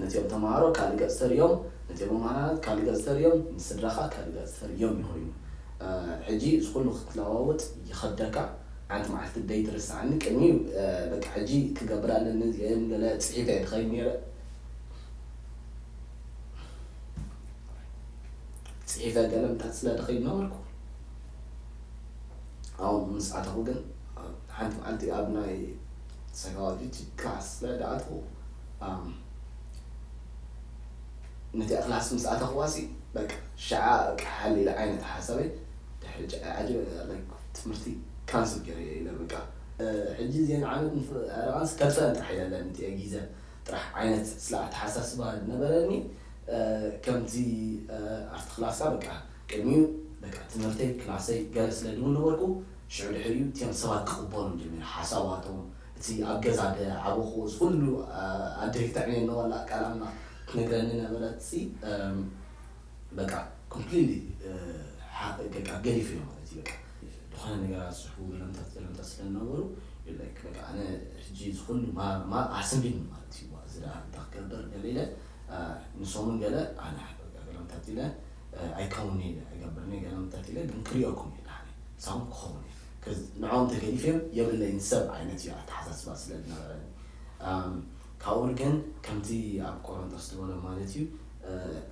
ነቲኦም ተምሃሮ ካልእ ገፅ ተርእዮም፣ ነቲኦም መምህራናት ካልእ ገፅ ተርእዮም፣ ንስድራኻ ካልእ ገፅ ተርእዮም ይኾይኑ። ሕጂ እዚ ኩሉ ክትለዋውጥ ይኸብደካ። ሓንቲ መዓልቲ ደይ ትርስዓኒ ቅድሚ በቃ ሕጂ ክገብር ኣለኒ እዚአን ገለ ፅሒፈ እየ ድኸይድ ነይረ። ፅሒፈ ገለ ምታት ስለ ድኸይድ ነበርኩ። ኣብኡ ምስ ኣተኹ ግን ሓንቲ መዓልቲ ኣብ ናይ psychology class ስለ ዝኣተኹ ነቲኣ class ምስ ኣተኽዋ ሲ በቃ ሽዓ በቃ ሓሊለ ዓይነት ሓሳበይ ሕጂ ትምህርቲ cancel ገይረ ኢለ በቃ ሕጂ እዚአን ዓይነት ዕረቃንስ ከጥፈአን ጥራሕ ኢለ ኣለኒ እቲአ ግዜ ጥራሕ ዓይነት ስለ ኣተሓሳስባ ዝነበረኒ ከምቲ ኣብቲ ክላሳ በቃ ቅድሚኡ በቃ ትምህርተይ ክላሰይ ገለ ስለ ድብል ነበርኩ ሽዑ ድሕሪኡ እቲኦም ሰባት ክቕበሎም ጀሚረ ሓሳባቶም እቲ ኣብ ገዛ ዓበኹ እዚ ኩሉ ኣደይ ተዕብየኒ ዋላ ቃል ኣምላኽ ትነግረኒ ነበረት ሲ በቃ completely በቃ ገዲፈዮ ማለት እዩ። በቃ ዝኾነ ነገራት ዝስሕቡ ገለምታት ገለምታት ስለ ዝነበሩ፣ like በቃ ኣነ ሕጂ ዝኹሉ ማ- ማ- ኣስንቢኒ ማለት እዩ። እዚ ደኣ እንታይ ክገብር ገለ ኢለ፣ እ፣ ንሶምን ገለ ኣነ በቃ ገለምታት ኢለ፣ እ፣ ኣይከውንን ኢለ ኣይገብርን እየ ገለምታት ኢለ፣ ግን ክሪኦኩም እየ ደሓነ ሳውን ክኸውን እየ። ከዚ ንዕኦም ተገዲፈዮም የብለይን ሰብ ዓይነት እዩ ኣተሓሳስባ ስለ ዝነበረኒ። እም፣ ካብኡ ግን ከምቲ ኣብ ቆሮንቶስ ዝበሎ ማለት እዩ፣ እ፣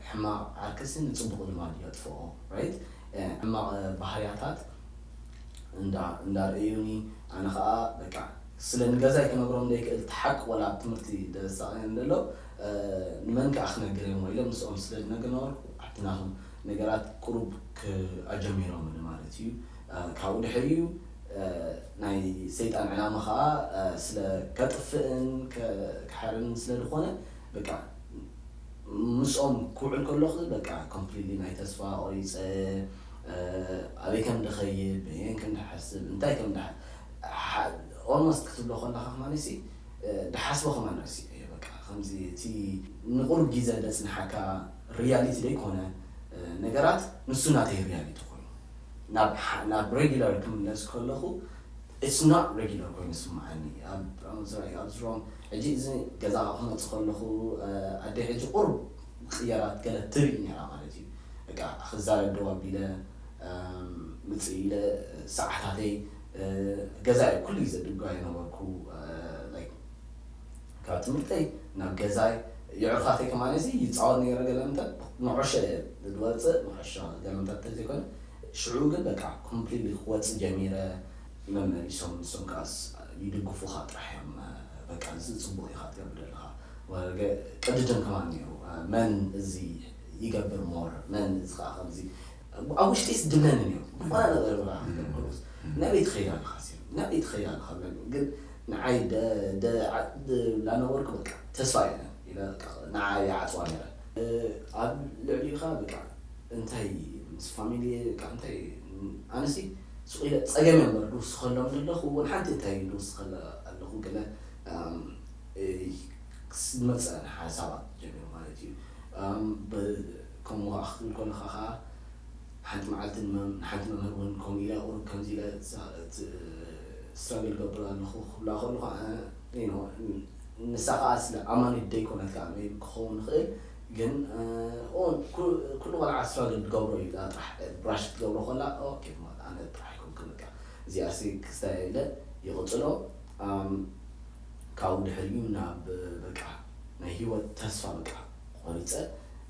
ሕማቕ ዓርክሲ ንጽቡቕ ልማድ የጥፍኦ፣ right? እ፣ ሕማቕ፣ እ፣ ባህርያታት እንዳ- እንዳርእዩኒ፣ ኣነ ኸኣ በቃ ስለ ንገዛይ ክነግሮም ዘይክእል፣ እቲ ሓቂ ወላ ኣብ ትምህርቲ ደሳቕየን ዘሎ፣ እ፣ ንመን ከኣ ክነግር እየ እሞ ኢሎም ምስኦም ስለ ዝነገርኩ፣ ኣብቲ ናቶም ነገራት ቁሩብ ክ- ኣጀሚሮምኒ ማለት እዩ። እ፣ ካብኡ ድሕሪኡ፣ እ፣ ናይ ሰይጣን ዕላማ ኸኣ፣ እ፣ ስለ ከጥፍእን ከ- ክሓርን ስለ ዝኾነ፣ በቃ ምስኦም ክውዕል ከለኹ በቃ ኮምፕሊትሊ ናይ ተስፋ ቆሪፀ፣ እ፣ ኣበይ ከም ድኸይድ፣ በየን ከም ድሓስብ፣ እንታይ ከም ድሓ- ሓ- ኦልሞስት ክትብሎ ከለኻ ከማን ሲ፣ እ፣ ድሓስቦ ከማን ረሲዐዮ። በቃ ከምዚ እቲ ንቁሩብ ግዜ ደፅንሓካ ሪያሊቲ ደይኮነ፣ እ፣ ነገራት ንሱ ናተይ ሪያሊቲ ኮይኑ ናብ ሓ- ናብ ሬጊላር ክምለስ ከለኹ it's not regular ኮይኑ ይስምዓኒ። ኣብ ኣብ ዝራይ ኣብ ዝሮም ሕጂ እዚ ገዛ ክመፅእ ከለኹ፣ እ፣ ኣደይ ሕጂ ቁሩብ ቅየራት ገለ ትርኢ ነራ ማለት እዩ። በቃ ክዛረብ ደው ኣቢለ፣ እም፣ ምፅእ ኢለ ሰዓታተይ፣ እ፣ ገዛ እየ ኩሉ ግዜ ድጓየ ነበርኩ። እ፣ like ካብ ትምህርተይ ናብ ገዛይ የዕሩኻተይ ከማን እዚ ይፃወት ነይረ። ገለምታት ንዕሾ እየ ዝወፅእ፣ ንዕሾ ገለምታት እንተዘይኮነ ሽዑ ግን በቃ ኮምፕሊትሊ ክወፅእ ጀሚረ። መመሊሶም ንሶም ከኣስ ይድግፉኻ ጥራሕ እዮም። በቃ እዚ ፅቡቕ ኢኻ ትገብር ዘለኻ። ወገ- ቅድድም ከማን ነይሩ። መን እዚ ይገብር ሞር፣ መን እዚ ከዓ ከምዚ ኣብ ውሽጢ ስድብለኒ ነይሩ። ዝኾነ ነገር ብላ ክትገብርስ ናበይ ትኸይድ ኣለኻ ሲ ናበይ ትኸይድ ኣለኻ ብለኒ። ግን ንዓይ ደ- ደ- ደ- ላነበርኩ በቃ ተስፋ የለን ኢለ በቃ ንዓይ ይዓፅዋ ነይረ። ኣብ ልዕሊኡ ከዓ በቃ እንታይ ምስ ፋሚሊ በቃ እንታይ ኣነሲ ስቕ ኢለ ፀገም እየ እምበር ድውስኸሎም ዘለኹ እውን ሓንቲ እንታይ ድውስኸለ ኣለኹ ገለ እም፣ እ፣ ክስ- መፀ ሓሳባት ጀሚሩ ማለት እዩ። እም፣ ብ- ከምኡ ከዓ ክትብል ከለካ ከዓ ሓንቲ መዓልቲ ንመም- ንሓንቲ መምህር እውን ከምኡ ኢለ ቁሩብ ከምዚ ኢለ ሳ- ት- ስትራግል ገብር ኣለኹ ክብላ ከለኹ ኣነ you know፣ ን- ንሳ ከዓ ስለ ኣማኒት ደይኮነት ከዓ maybe ክኸውን ይኽእል። ግን እ፣ ኦ፣ ኩ- ኩሉ ቆልዓ ስትራግል ትገብሮ እዩ። እዛ ጥራሕ ብራሽ ክትገብሮ ከላ ኦኬ ማለት ኣነ ጥራሕ ኣይኮንኩን በቃ እዚኣ ሲ ክስታይ ኢለ ይቕፅሎ። ኣም፣ ካብኡ ድሕሪኡ ናብ በቃ ናይ ህይወት ተስፋ በቃ ቆሪፀ።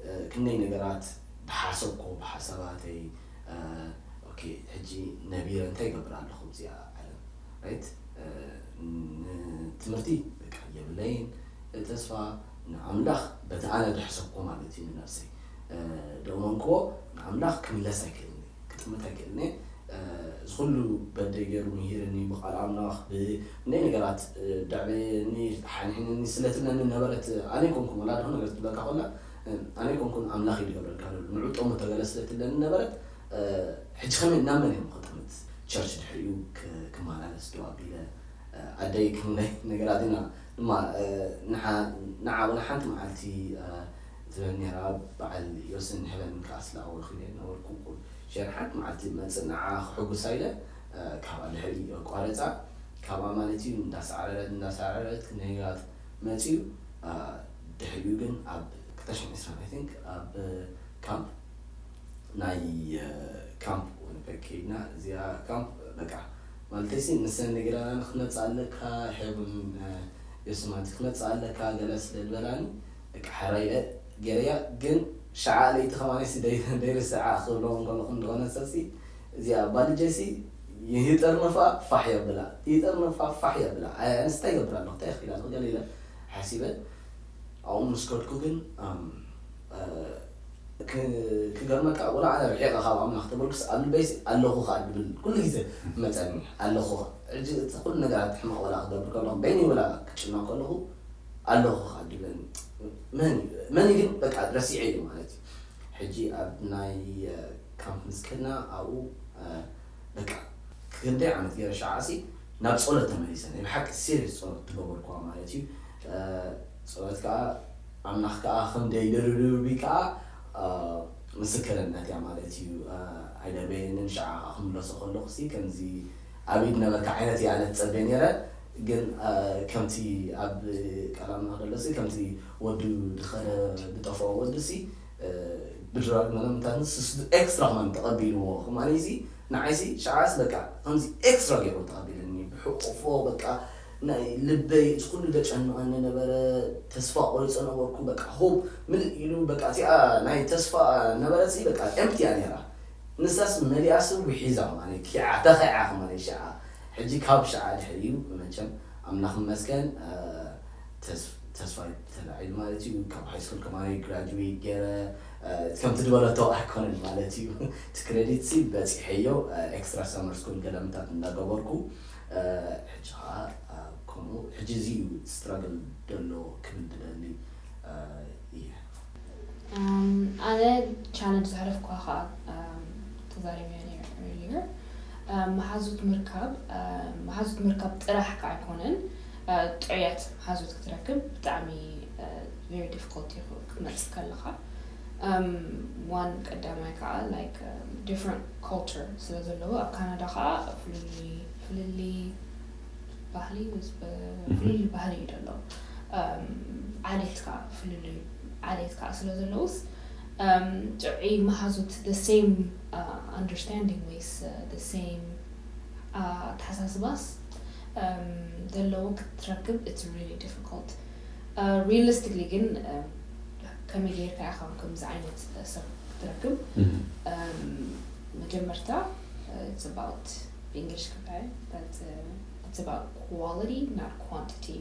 እ፣ ክንደይ ነገራት ድሓሰብኮ ብሓሳባተይ እ፣ ኦኬ ሕጂ ነቢረ እንታይ ይገብር ኣለኹ እዚኣ ዓለም right? እ፣ ንትምህርቲ በቃ የብለይን ተስፋ። ንኣምላኽ በቲ ኣነ ድሕሰብኮ ማለት እዩ ንነፍሰይ እ፣ ደመንክዎ ንኣምላኽ ክምለስ ኣይክእልን ክጥምት ኣይክእልን እየ። እ፣ እዚ ኩሉ በደይ ገይሩ ምሂርኒ ብቃል ኣምላኽ ብንይ ነገራት እ፣ ደዕበየኒ ሓንሒንኒ ስለትብለኒ ነበረት። ኣነ ኮንኩም ወላ ድኹ ነገር ትብለካ ኮላ እ፣ ኣነ ኮንኩም ኣምላኽ እዩ ዝገብረልካ ዘሎ ንዑ ጠሙ ተገለ ስለትብለኒ ነበረት። እ፣ ሕጂ ከመይ ናብ መን እዮም ክጥምት ቸርች ድሕሪኡ ክ- ክመላለስ ዶ ኣቢለ እ፣ ኣደይ ክንደይ ነገራት ኢና ድማ እ፣ ንዓ- ንዓ ወላ ሓንቲ መዓልቲ እ፣ ትበል ነራ በዓል ዮስን ሕበን ከዓ ስለ ኣወልኩ እየ ነበርኩ ቁል ሸር ሓንቲ መዓልቲ መፅእ ንዓ ክሕጉሳ ኢለ እ፣ ካብኣ ድሕሪ ኣቋረፃ ካብኣ ማለት እዩ እንዳሰዓረረት እንዳሰዓረረት ክንደይ ነገራት መፅዩ እ፣ ድሕሪኡ ግን ኣብ ክልተ ሽሕን ዕስራን I think ኣብ ካምፕ ናይ እ፣ ካምፕ ወንበር ከይድና እዚኣ ካምፕ በቃ ማለተይሲ ንሰን ነግራና ንክትመፅእ ኣለካ ሄቡን እ፣ የሱማቲ ክትመፅእ ኣለካ ገለ ስለ ዝበላኒ በቃ ሕራይ ኢለ ገይረያ። ግን ሸዓ ለይቲ ከማነሲ ደይርስዓ ክብሎም ከለኹ እንደኾነ ሰሲ እዚኣ ባልጀሲ ይጠርነፋ ፋሕ የብላ ይጠርነፋ ፋሕ የብላ ኣንስታይ ይገብር ኣለኹ እንታይ ይኽእል ኣለኹ ገለ ኢለ ሓሲበ ኣብኡ ምስ ከድኩ ግን ኣም፣ እ፣ ክ- ክገርመካ ወላ ኣነ ርሒቐ ካብ ኣምላኽ ተበልኩስ ኣብ ልበይሲ ኣለኹ ከዓ ድብል ኩሉ ግዜ መፀኒ ኣለኹ ከዓ ሕጂ እቲ ኩሉ ነገራት ሕማቕ ወላ ክገብር ከለኹ በይኒ ወላ ክጭነቕ ከለኹ ኣለኹ ከዓ ድብለኒ መን እዩ መን እዩ ግን በቃ ረሲዐ እዩ ማለት እዩ ሕጂ ኣብ ናይ እ፣ ካምፕ ምስ ከድና ኣብኡ እ፣ በቃ ክንደይ ዓመት ገይረ ሸዓሲ ናብ ፀሎት ተመሊሰ ናይ ብሓቂ ሲሪየስ ፀሎት ትገበርኩዋ ማለት እዩ እ፣ ፀሎት ከዓ ኣምላኽ ከዓ ከም ደይደርድርቢ ከዓ እ፣ ምስክርነት እያ ማለት እዩ። ኣይደበየንን። ሽዓ ክምለሶ ከለኹ ሲ ከምዚ ኣብ ኢድ ነበርካ ዓይነት እያ ኣነ ትጸበ ነይረ። ግን ከምቲ ኣብ ቀላምና ከሎ ሲ ከምቲ ወዱ ድኸደ ዝጠፍኦ ወዱ ሲ ብድራግ መለምታት ንስስ ኤክስትራ ከማን ተቐቢልዎ ከማን እዚ ንዓይሲ ሽዓስ በቃ ከምዚ ኤክስትራ ገይሩ ተቐቢለኒ። ብሕቆፎ በቃ ናይ ልበይ እቲ ኩሉ ዘጨንቐኒ ነበረ። ተስፋ ቆሪፀ ነበርኩ። በቃ ሆፕ ምልእ ኢሉ በቃ እቲኣ ናይ ተስፋ ነበረት በቃ ኤምፕቲ እያ ነይራ። ንሳስ መሊኣስ ውሒዛ ማለት ኪዓ ተኸዓ ማለት ሽዓ ሕጂ ካብ ሽዓ ድሕሪኡ መቸም ኣምላኽ ይመስገን። ተስፋይ ተላዒሉ ማለት እዩ። ካብ ሃይ ስኩል ከማሪ ግራጅዌት ገይረ ከምቲ ዝበለቶ ኣይኮነን ማለት እዩ። እቲ ክሬዲት ሲ በፂሐዮ። ኤክስትራ ሰመር ስኩል ገለምታት እንዳገበርኩ ሕጂ ከዓ ከምኡ ሕጂ እዚ እዩ ስትራግል ደሎ ክብል ድደሊ እየ። ኣነ ቻለንጅ ዘሕለፍኳ ከዓ ተዛሪበ ነይረ earlier። መሓዙት ምርካብ መሓዙት ምርካብ ጥራሕ ከዓ ኣይኮነን፣ ጥዑያት መሓዙት ክትረክብ ብጣዕሚ very difficult እዩ ክትመፅእ ከለካ። ዋን ቀዳማይ ከዓ like different culture ስለ ዘለዎ ኣብ ካናዳ ከዓ ፍልልይ ፍልልይ ባህሊ ፍልልይ ባህሊ እዩ ዘሎ። ዓሌት ከዓ ፍልልይ ዓሌት ከዓ ስለ ዘለውስ ጥዑይ መሓዙት the same understanding ወይስ the same ኣተሓሳስባስ ዘለዎ ክትረክብ it's really difficult። Realistically ግን ከመይ ጌርካ ኢኻ ከምዚ ዓይነት ሰብ ክትረክብ? መጀመርታ it's about English ክበሃል but it's about quality not quantity።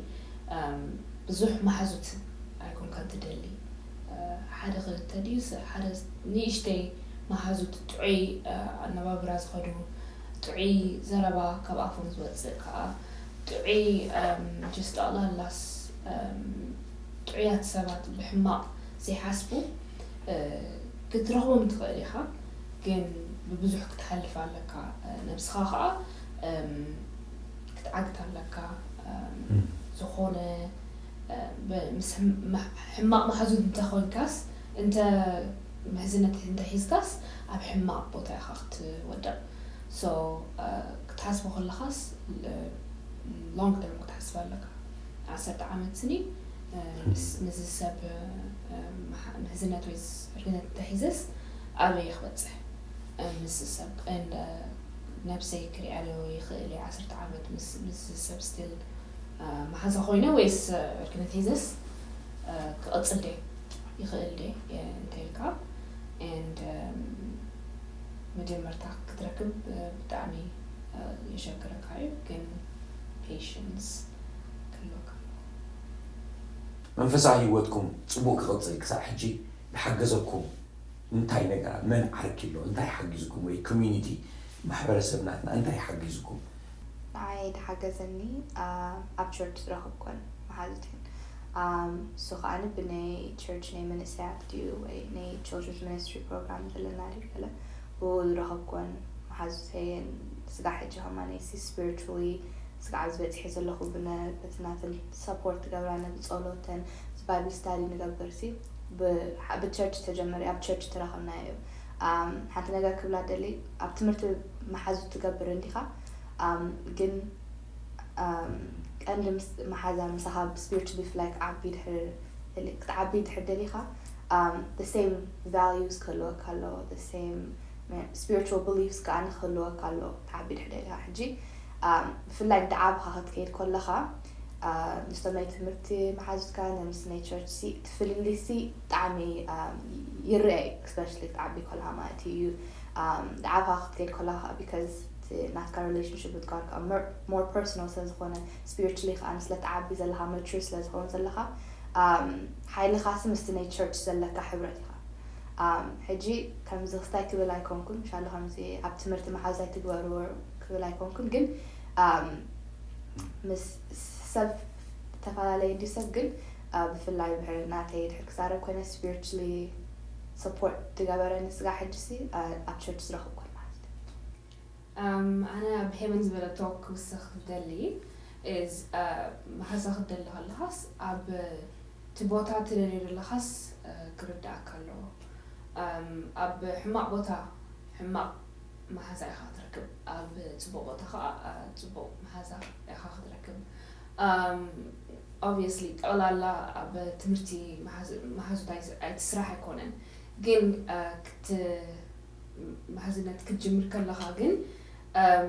ብዙሕ መሓዙት ኣይኮንካን ትደሊ። ሓደ ክልተ ድዩ ሓደ ንእሽተይ መሓዙት ጥዑይ ኣነባብራ ዝኸዱ ጥዑይ ዘረባ ካብ ኣፎም ዝወፅእ ከዓ ጥዑይ just ጠቕላላስ ጥዑያት ሰባት ብሕማቕ ዘይሓስቡ ክትረኽቦም ትኽእል ኢኻ። ግን ብብዙሕ ክትሓልፍ ኣለካ። ነብስኻ ከዓ ክትዓግት ኣለካ። ዝኾነ ምስ ሕማቕ መሓዙት እንተኾንካስ እንተ ምሕዝነት እንተሒዝካስ ኣብ ሕማቕ ቦታ ኢኻ ክትወድቕ። So ክትሓስቦ ከለኻስ long term ክትሓስብ ኣለካ። ዓሰርተ ዓመት ስኒ ምስ ምስ ሰብ ምሕዝነት ወይ ዕርክነት እንተሒዘስ ኣበይ ክበፅሕ ምስ ሰብ and ነብሰይ ክሪኣ ዶ ይኽእል እየ ዓሰርተ ዓመት ምስ ምስ ሰብ still መሓዛ ኮይነ ወይስ ዕርክነት ሒዘስ ክቕፅል ደ ይኽእል ደ እንተልካ and መጀመርታ ክትረክብ ብጣዕሚ የሸግረካ እዩ ግን patience ክህልወካ ኣለዎ። መንፈሳዊ ህይወትኩም ጽቡቕ ክቕጽል ክሳብ ሕጂ ዝሓገዘኩም እንታይ ነገራት መን ዓርኪ ኣሎ እንታይ ሓጊዝኩም ወይ community ማሕበረሰብ ናትና እንታይ ሓጊዝኩም? ንዓይ ዝሓገዘኒ ኣብ church ዝረኸብኩወን መሓዙተይን እሱ ከዓኒ ብናይ church ናይ መንእሰያት ድዩ ወይ ናይ children's ministry program ዘለና ድዩ ገለ ብኡ ዝረኸብኩወን መሓዙተይን ስጋዕ ሕጂ ከማነይሲ spiritually ስጋዕ ኣብዚ በፂሐ ዘለኹ ብነ በቲ ናተን support ትገብራነ ብፀሎተን እዚ bible study ንገብር ሲ ብchurch ተጀመረ ኣብ church ተረኸብናዮ እዩ ሓንቲ ነገር ክብላ ደሊ ኣብ ትምህርቲ መሓዙት ትገብር እንዲኻ ግን ቀንዲ ምስ መሓዛ ምሳኻ ብስፒሪት ብፍላይ ክዓቢ ድሕር ክትዓቢ ድሕር ደሊኻ the same values ክህልወካ ኣለዎ the same spiritual beliefs ከዓ ክህልወካ ኣለዎ ክትዓቢ ድሕር ደሊኻ ሕጂ ብፍላይ ደዓብኻ ክትከይድ ከለኻ ምስቶም ናይ ትምህርቲ መሓዙትካ ምስ ናይ ቸርች ሲ እቲ ፍልልይ ሲ ብጣዕሚ ይረአ እዩ especially ክትዓቢ ከለኻ ማለት እዩ ደዓብኻ ክትከይድ ከለኻ because ናትካ relationship with God ከዓ more personal ስለ ዝኾነ spiritually ከዓ ስለ ትዓቢ ዘለኻ mature ስለ ዝኸውን ዘለኻ ሓይልኻ ሲ ምስቲ ናይ ቸርች ዘለካ ሕብረት ኢኻ ሕጂ ከምዚ ክስታይ ክብል ኣይኮንኩን ሻሎ ከምዚ ኣብ ትምህርቲ መሓዝ ኣይትግበርዎ ክብል ኣይኮንኩን ግን ምስ ሰብ ተፈላለየ እንዲ ሰብ ግን ብፍላይ ብሕር ናተይ ድሕር ክዛረብ ኮይነ spiritually support ዝገበረኒ ስጋ ሕጂ ሲ ኣብ ቸርች ዝረኽብኩን ማለት እዩ ኣነ ኣብ ሄቨን ዝበለ ቶክ ክውስኽ ክደሊ is መሓዛ ክደሊ ከለኻስ ኣብ እቲ ቦታ ትደልዮ ዘለኻስ ክርዳእካ ኣለዎ ኣብ ሕማቕ ቦታ ሕማቕ መሓዛ ኢኻ ክትረክብ፣ ኣብ ፅቡቕ ቦታ ከዓ ፅቡቕ መሓዛ ኢኻ ክትረክብ። Obviously ጠቕላላ ኣብ ትምህርቲ መሓዙት ኣይትስራሕ ኣይኮነን፣ ግን መሓዝነት ክትጅምር ከለኻ ግን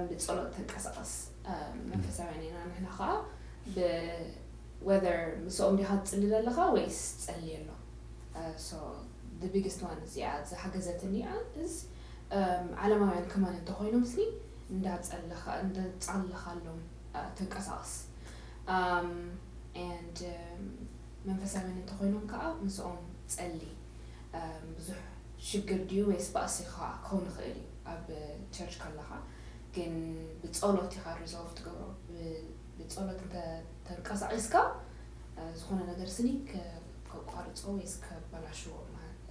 ብፀሎት ተንቀሳቐስ። መንፈሳውያን ኢና ንሕና ከዓ፣ whether ምስኦም ዲኻ ትፅሊ ዘለኻ ወይስ ትፀሊ ኣሎ። So the biggest one እዚኣ ዝሓገዘትኒ እያ። ዓለማውያን ከማን እንተኾይኖም ስኒ እንዳፀለኻ እንዳፃለኻሎም ተንቀሳቐስ። And መንፈሳውያን እንተኾይኖም ከዓ ምስኦም ፀሊ። ብዙሕ ሽግር ድዩ ወይስ ባእሲ ከዓ ክኸውን ይኽእል እዩ ኣብ ቸርች ከለኻ፣ ግን ብፀሎት ኢኻ resolve ትገብሮ። ብፀሎት እንተ ተንቀሳቒስካ ዝኾነ ነገር ስኒ ከቋርፆ ወይስ ከበላሽዎ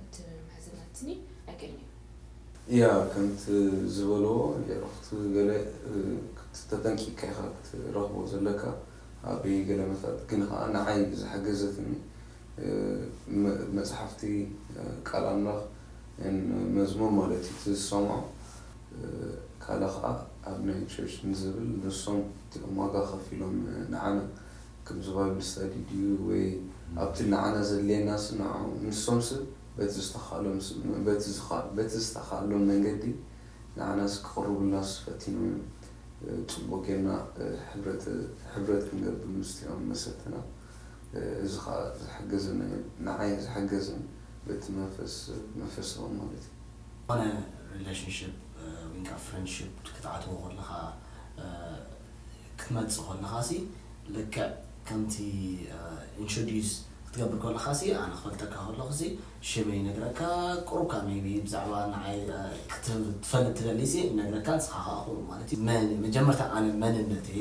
እቲ ምሕዝነት ስኒ ኣይክእልን እዩ። ያ ከምቲ ዝበልዎ የረኽቲ ገለ ተጠንቂቅካ ኢኻ ክትረኽቦ ዘለካ ኣብ ገለ መታት፣ ግን ከዓ ንዓይ ዝሓገዘትኒ መፅሓፍቲ ቃል ኣምላኽ መዝሙር ማለት እዩ ዝሰምዖ። ካልእ ከዓ ኣብ ናይ ቸርች ንዝብል ንሶም እቲኦም ዋጋ ከፊሎም ንዓና ከምዚ ባይብል ስተዲ ድዩ ወይ ኣብቲ ንዓና ዘድልየናስ ንሶምስ በቲ ዝተኻእሎም በቲ ዝተኻእሎም መንገዲ ንዓናስ ክቕርቡልናስ ፈቲኖም እዮም። ፅቡቅ ጌርና ሕብረት ክንገብር ምስቲኦም መሰልትና እዚ ከዓ ዝሓገዘና እዩ። ንዓይ ዝሓገዘን በቲ መንፈስ መንፈሳዊ ማለት እዩ። ዝኾነ relationship ወይ ከዓ friendship ክትኣትዎ ከለኻ ክትመፅእ ከለኻ ሲ ልክዕ ከምቲ introduce ክትገብር ከለኻ ሲ ኣነ ክፈልጠካ ከለኹ ሲ ሽመይ ይነግረካ ቁሩብካ maybe ብዛዕባ ንዓይ ክትፈልጥ ትደሊ ሲ ይነግረካ ንስኻ ከዓ ቁሩብ ማለት እዩ መጀመርታ ኣነ መንነተይ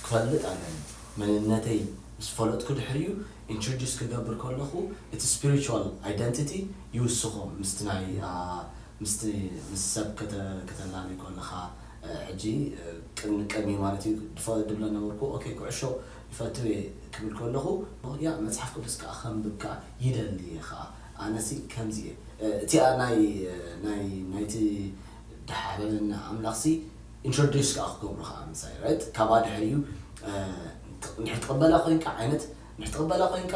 ክፈልጥ ኣለኒ መንነተይ ምስ ፈለጥኩ ድሕሪኡ introduce ክገብር ከለኹ እቲ spiritual identity ይውስኾ ምስቲ ናይ ምስቲ ምስ ሰብ ከተላሊ ከለኻ ሕጂ ቅድሚ ቅድሚ ማለት እዩ ድብለ ነበርኩ okay ኩዕሾ ይፈትው እየ ክብል ከለኹ ያ መፅሓፍ ቅዱስ ከዓ ከንብብ ከዓ ይደሊ እየ ከዓ ኣነሲ ከምዚ እየ እቲኣ ናይ ናይ ናይቲ ድሓበለና ኣምላኽሲ introduce ከዓ ክገብሮ ከዓ ምሳይ right ካብኣ ድሕሪኡ እንድሕር ትቕበላ ኮይንካ ዓይነት እንድሕር ትቕበላ ኮይንካ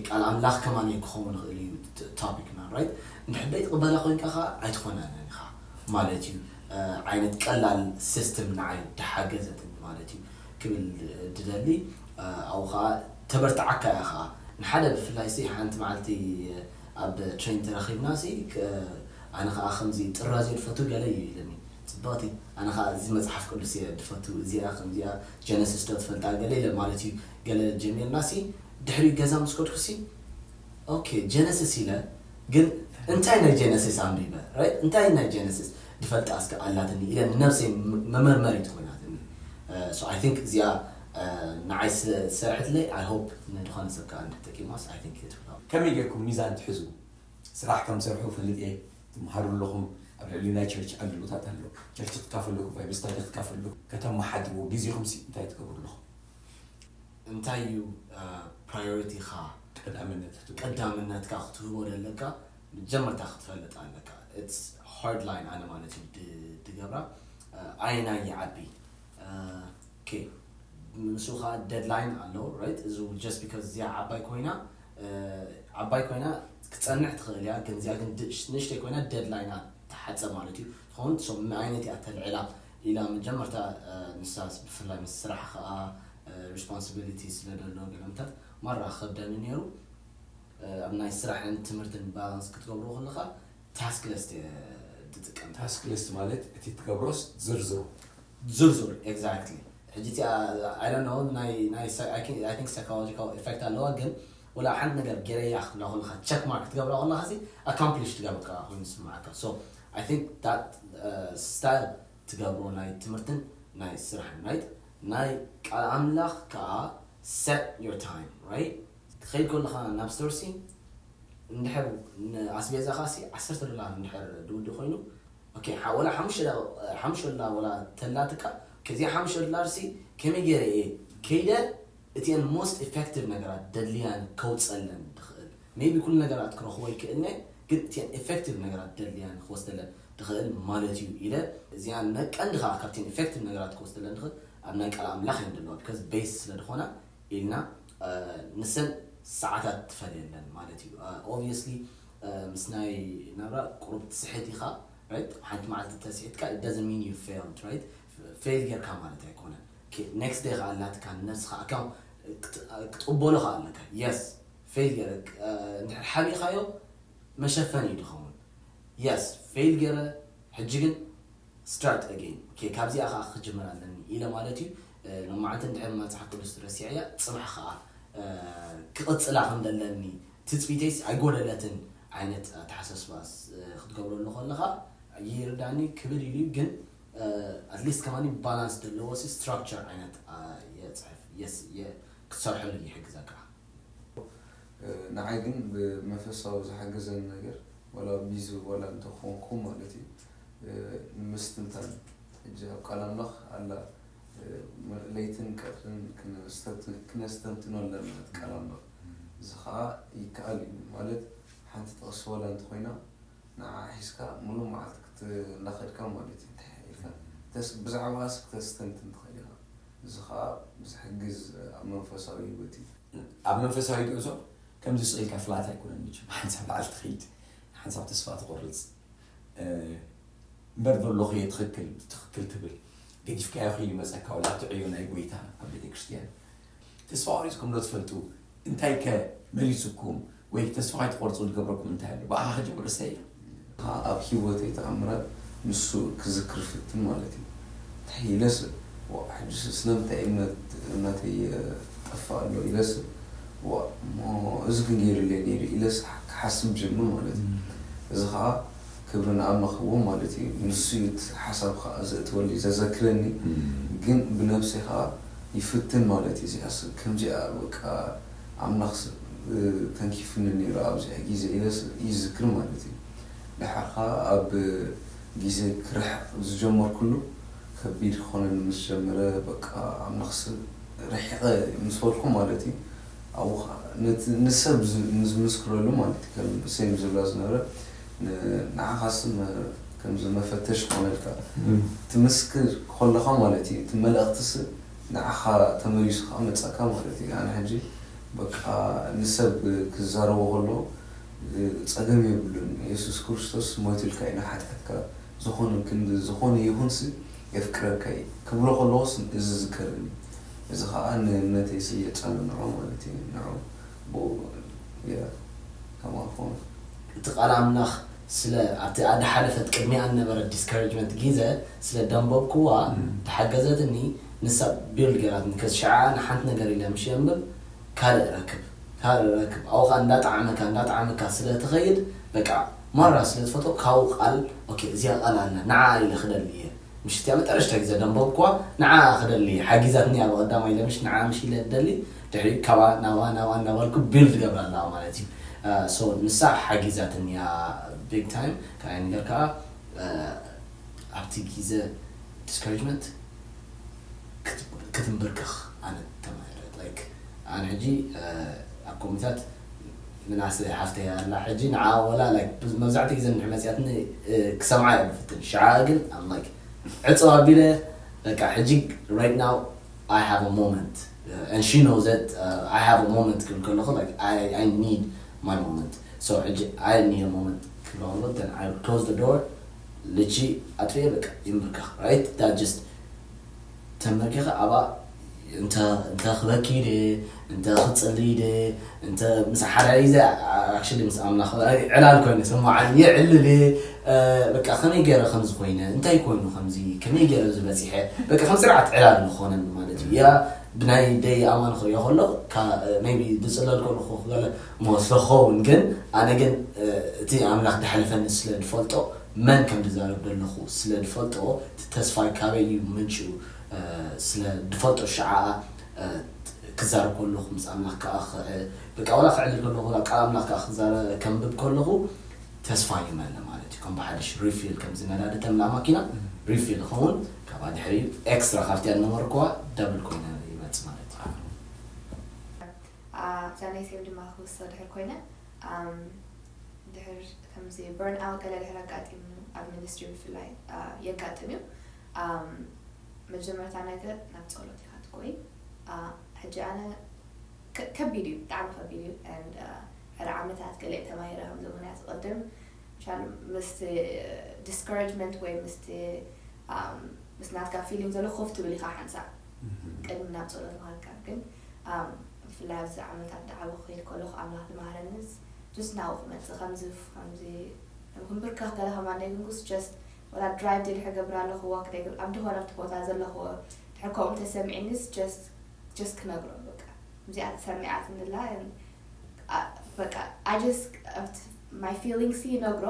ቃል ኣምላኽ ከማን ክኸውን ይኽእል እዩ topic ና right እንድሕር ደይ ትቕበላ ኮይንካ ከዓ ኣይትኾነን ኢኻ ማለት እዩ ዓይነት ቀላል system ንዓይ ድሓገዘትኒ ማለት እዩ ክብል ድደሊ ኣብኡ ከዓ ተበርትዓካ እያ ከዓ ንሓደ ብፍላይ ሲ ሓንቲ መዓልቲ ኣብ train ተራኺብና ሲ ኣነ ከዓ ከምዚ ጥራዝ እየ ድፈቱ ገለ እዩ ኢለኒ ፅብቕቲ ኣነ ከዓ እዚ መፅሓፍ ቅዱስ እየ ድፈቱ እዚኣ ከምዚኣ Genesis ዶ ትፈልጣ ገለ ኢለ ማለት እዩ ገለ ጀሚርና ሲ ድሕሪ ገዛ ምስ ከድኩ ሲ okay Genesis ኢለ ግን እንታይ ናይ Genesis ኣንቢበ right እንታይ ናይ Genesis ድፈልጣ እስከ ኣላትኒ ኢለ ንነብሰይ መመርመሪት ኮይናትኒ so I think እዚኣ ንዓይ ስለ ዝሰርሐትለይ I hope ንድኾነ ሰብ ከዓ እንድሕር ጠቂማስ I think እየ ትብላ ከመይ ጌርኩም ሚዛን ትሕዙ ስራሕ ከም ትሰርሑ ፈልጥ እየ ትምሃሩ ኣለኹም ኣብ ልዕሊ ናይ ቸርች ኣገልግሎታት ኣሎ ቸርች ክትካፈሉ ኣለኩም ባይብል ስታዲ ክትካፈሉ ኣለኩም ከተመሓድርዎ ግዜኹም ሲ እንታይ ትገብሩ ኣለኹም እንታይ እዩ priority ኻ ቀዳምነት ቀዳምነትካ ክትህቦ ዘለካ መጀመርታ ክትፈልጥ ኣለካ it's hard line ኣነ ማለት እዩ ድገብራ ኣየናይ ይዓቢ okay ንሱ ከዓ deadline ኣሎ right እዚ just because እዚኣ ዓባይ ኮይና ዓባይ ኮይና ክትፀንሕ ትኽእል እያ ግን እዚኣ ግን ንእሽተይ ኮይና deadline ኣ ትሓፀ ማለት እዩ ትኸውን ሶ ምን ዓይነት እያ ተልዕላ ኢላ መጀመርታ ንሳ ብፍላይ ምስ ስራሕ ከዓ responsibility ስለ ደሎ ገለምታት ማራ ከብደኒ ነይሩ ኣብ ናይ ስራሕን ትምህርትን balance ክትገብሮ ከለካ task list ትጥቀም task list ማለት እቲ ትገብሮስ ዝርዝሩ ዝርዝሩ exactly ሕጂ እቲኣ I don't know ናይ ናይ I think psychological effect ኣለዋ ግን ወላ ሓንቲ ነገር ገይረያ ክብላ ከለካ check mark ክትገብራ ከለካ ሲ accomplish ትገብር ከኣ ኮይኑ ዝስምዓካ so I think that style ትገብሮ ናይ ትምህርትን ናይ ስራሕን right ናይ ቃል ኣምላኽ ከኣ set your time right ክትኸይድ ከለኻ ናብ store ሲ እንድሕር ንኣስቤዛኻ ሲ ዓሰርተ ዶላር እንድሕር ድውድእ ኮይኑ okay ወላ ሓሙሽተ ዶላር ወላ ተላትካ ከዚኣ ሓሙሽተ ዶላር ሲ ከመይ ገይረ እየ ከይደ እቲአን most effective ነገራት ደድልያን ከውፀለን ትኽእል maybe ኩሉ ነገራት ክረኽቦ ይክእልነ ግን እቲአን effective ነገራት ደልያን ክወስደለን ትኽእል ማለት እዩ ኢለ እዚኣን ቀንዲ ከዓ ካብቲን effective ነገራት ክወስደለን ትኽእል ኣብ ናይ ቃል ኣምላኽ እየን ዘለዋ because base ስለ ዝኾና ኢልና ንሰን ሰዓታት ትፈልየለን ማለት እዩ። Obviously ምስ ናይ ናብራ ቁሩብ ትስሕት ኢኻ right? ሓንቲ መዓልቲ ተስሒትካ it doesn't mean you failed right? Fail ጌርካ ማለት ኣይኮነን። Next day ከዓ ኣላትካ ንነብስኻ ኣካ ክትቕበሎ ከዓ ኣለካ። Yes fail ገይረ እንድሕር ሓቢእካዮ መሸፈኒ እዩ ዝኸውን። Yes fail ገይረ ሕጂ ግን start again okay ካብዚኣ ከዓ ክጅምር ኣለኒ ኢለ ማለት እዩ። ሎማዓንቲ እንድሕር መፅሓፍ ቅዱስ ረሲዐያ ፅባሕ ከዓ ክቕፅላ ከም ዘለኒ ትፅቢተይስ ኣይጎደለትን ዓይነት ኣተሓሳስባ ክትገብረሉ ከለካ ይርዳኒ ክብል ኢሉ ግን at least ከማኒ balance ዘለዎ structure ዓይነት የፅሕፍ ክትሰርሐሉ ይሕግዘካ። ንዓይ ግን ብመንፈሳዊ ዝሓገዘኒ ነገር ዋላ ቢዚ ዋላ እንተኾንኩ ማለት እዩ ንምስትንታን ሕጂ ኣብ ቃል ኣምላኽ ኣላ ለይትን ቀትርን ክነስተንትኖ ኣለና ቃል ኣምላኽ እዚ ከዓ ይከኣል እዩ ማለት ሓንቲ ጥቕሲ ዋላ እንተኾይና ንዓ ሒዝካ ሙሉእ መዓልቲ እንዳኸድካ ማለት እዩ እንታይ ኢልካ ብዛዕባ ራስክ ክተስተንትን ትኽእል ኢኻ እዚ ከዓ ዝሕግዝ ኣብ መንፈሳዊ ህይወት እዩ ኣብ መንፈሳዊ ጉዕዞ ከምዚ ስቕ ኢልካ ፍላት ኣይኮነን መቸም ሓንሳብ ላዕሊ ትኸይድ ሓንሳብ ተስፋ ትቆርፅ እምበር ዘለኹ እየ ትኽክል ትኽክል ትብል ገዲፍካዮ ክኢሉ ይመፀካ ወላ ትዕዮ ናይ ጎይታ ኣብ ቤተክርስትያን ተስፋ ቆሪፅኩም ዶ ትፈልጡ እንታይ ከ መሊሱኩም ወይ ተስፋ ከይትቆርፁ ዝገብረኩም እንታይ ኣሎ ብኣኻ ክጅምር እሰይ ኣብ ሂወተይ ተኣምራት ንሱ ክዝክር ፍትን ማለት እዩ እንታይ ኢለስ ሕጂ ስለምንታይ እምነት እምነተይ ጠፋ ኣሎ ኢለስ እሞ እዚ ግን ገይሩለይ ነይሩ ኢለስ ክሓስብ ጀምር ማለት እዩ እዚ ከዓ ክብሪ ንኣምላኽ ክህቦ ማለት እዩ ንሱ እዩ ሓሳብ ከዓ ዘእትወልይ ዘዘክረኒ ግን ብነብሰይ ከዓ ይፍትን ማለት እዩ እዚኣስ ከምዚኣ በቃ ኣምላኽ ተንኪፍኒ ነይሩ ኣብዚኣ ግዜ ኢለስ ይዝክር ማለት እዩ ድሓር ከዓ ኣብ ግዜ ክርሕቕ ዝጀመርኩሉ ከቢድ ክኾነኒ ምስ ጀመረ በቃ ኣምላኽስ ርሒቐ ምስ በልኩ ማለት እዩ ኣብኡ ከዓ ነቲ ንሰብ ንዝምስክረሉ ማለት እዩ ከም ሴም ዝብላ ዝነበረ ንዓኻስ ከምዚ መፈተሽ ክኾነልካ ትምስክር ከለኻ ማለት እዩ እቲ መልእኽትስ ንዓኻ ተመሊሱ ከዓ መፀካ ማለት እዩ ኣነ ሕጂ በቃ ንሰብ ክዛረቦ ከሎ ፀገም የብሉን የሱስ ክርስቶስ ሞይቱልካ እዩ ንሓጢኣትካ ዝኾነ ክንዲ ዝኾነ ይኹንሲ የፍቅረካ እዩ ክብሎ ከለዎስ እዚ ዝከርኒ እዚ ከዓ ንእምነተይሲ የፀንዖ ማለት እዩ ንዑ ብኡ ከምኣ ክኾኑ እቲ ቃል ኣምላኽ ስለ ኣብቲ ኣደ ሓለፈት ቅድሚኣ ነበረ discouragement ጊዘ ስለ ደንበብክዋ ተሓገዘትኒ ንሳ build ገራትኒ ከዚ ሽዓ ንሓንቲ ነገር ኢለ ምሽ የንብብ ካልእ ረክብ ካልእ ረክብ ኣብኡ ከዓ እንዳጣዕመካ እንዳጣዕመካ ስለ ትኸይድ በቃ ማራ ስለ ትፈቶ ካብኡ ቃል okay እዚኣ ቃል ኣላ ንዓ ኢለ ክደሊ እየ ምሽት እያ መጠረሽታ ግዜ ደንበብክዋ ንዓ ክደሊ ሓጊዛትኒ ኣብ ቀዳማይ ኢለ ምሽ ንዓ ምሽ ኢለ ደሊ ድሕሪ ካባ ናባ ናባ እናበልኩ build ገብራ ኣለዋ ማለት እዩ so ንሳ ሓጊዛትኒ እያ big time ካልኣይ ነገር ከዓ ኣብቲ ግዜ discouragement ክትንብርከኽ ኣነ ተማሂረ like ኣነ ሕጂ ኣብ ኮሚታት ምናሰ ሓፍተይ ኣላ ሕጂ ንዓ ወላ like መብዛሕትኡ ግዜ እንድሕር መፅያትኒ ክሰምዓ እየ ዝፍትን ሽዓ ግን I'm like ዕፅው ኣቢለ በቃ ሕጂ right now I have a moment and she knows that I have a moment ክብል ከለኹ like I need my moment so ሕጂ I need a moment ክብል ከለኹ then I close the door ልቺ ኣጥፍኤ በቃ ይምብርከኽ right that just ተመኪኸ ኣብኣ እንተ ክበኪ ድየ እንተ ክፅሊ ድየ እንተ ምስ ሓዳይ ዘ actually ምስ ኣምላኽ ዕላል ኮይኑ ስምዓኒ የዕልል እየ በቃ ከመይ ገይረ ከምዚ ኮይነ እንታይ ኮይኑ ከምዚ ከመይ ገይረ ኣብዚ በፂሐ በቃ ከም ስርዓት ዕላል ዝኾነኒ ማለት እዩ ያ ብናይ ደይ ኣማን ክሪኦ ከሎ maybe ዝፅለል ከለኹ ክገለ መወስዶ ክኸውን ግን ኣነ ግን እቲ ኣምላኽ ዝሓለፈኒ ስለ ዝፈልጦ መን ከም ዝዛረብ ዘለኹ ስለ ዝፈልጦ እቲ ተስፋይ ካበይ እዩ ምንጭኡ ስለ ዝፈልጦ ሽዓ ክዛረብ ከለኹ ምስ ኣምላኽ ከዓ በቃ ዋላ ክዕልል ከለኹ ቃል ኣምላኽ ከዓ ክዛረ ከንብብ ከለኹ ተስፋ ይመለ ማለት እዩ ከም ብሓድሽ refill ከም ዝነዳዲ ተምላ ማኪና refill ይኸውን ካብኣ ድሕሪ extra ካብቲ ኣነበርኩዋ double ኮይነ ይመፅ ማለት እዩ ኣብዛ ናይ ሴም ድማ ክውስኽ ድሕር ኮይነ ድሕር ከምዚ በርን ኣውት ገለ ድሕር ኣጋጢሙ ኣብ ሚኒስትሪ ብፍላይ የጋጥም እዩ። መጀመርታ ነገር ናብ ፀሎት ኢኻ ትቆይ። ሕጂ ኣነ ከቢድ እዩ፣ ብጣዕሚ ከቢድ እዩ። ሕረ ዓመታት ገለ ተማሂረ ከምዚ ምክንያት ቅድም ሻሉ ምስቲ ዲስካሬጅመንት ወይ ምስቲ ምስ ናትካ ፊሊንግ ዘሎ ኮፍ ትብል ኢኻ ሓንሳብ ቅድሚ ናብ ፀሎት ምሃድካ። ግን ብፍላይ ኣብዚ ዓመታት ዳዕባ ክኸይድ ከለኹ ኣምላኽ ዝመሃረንስ ጅስ ናብኡ ክመፅእ ከምዚ ከምዚ ክንብርከኽ ገለ ከማን ደይግንጉስ ጀስት ወላ ድራይቭ ደይ ድሕር ገብር ኣለኹ ዋክ ደይግብ ኣብ ድኾነ ኣብቲ ቦታ ዘለኹ ድሕር ከምኡ ተሰሚዕኒስ ጀስት ጀስት ክነግሮ በቃ እዚኣ ተሰሚዓትንላ በቃ I just my feelings ይነግሮ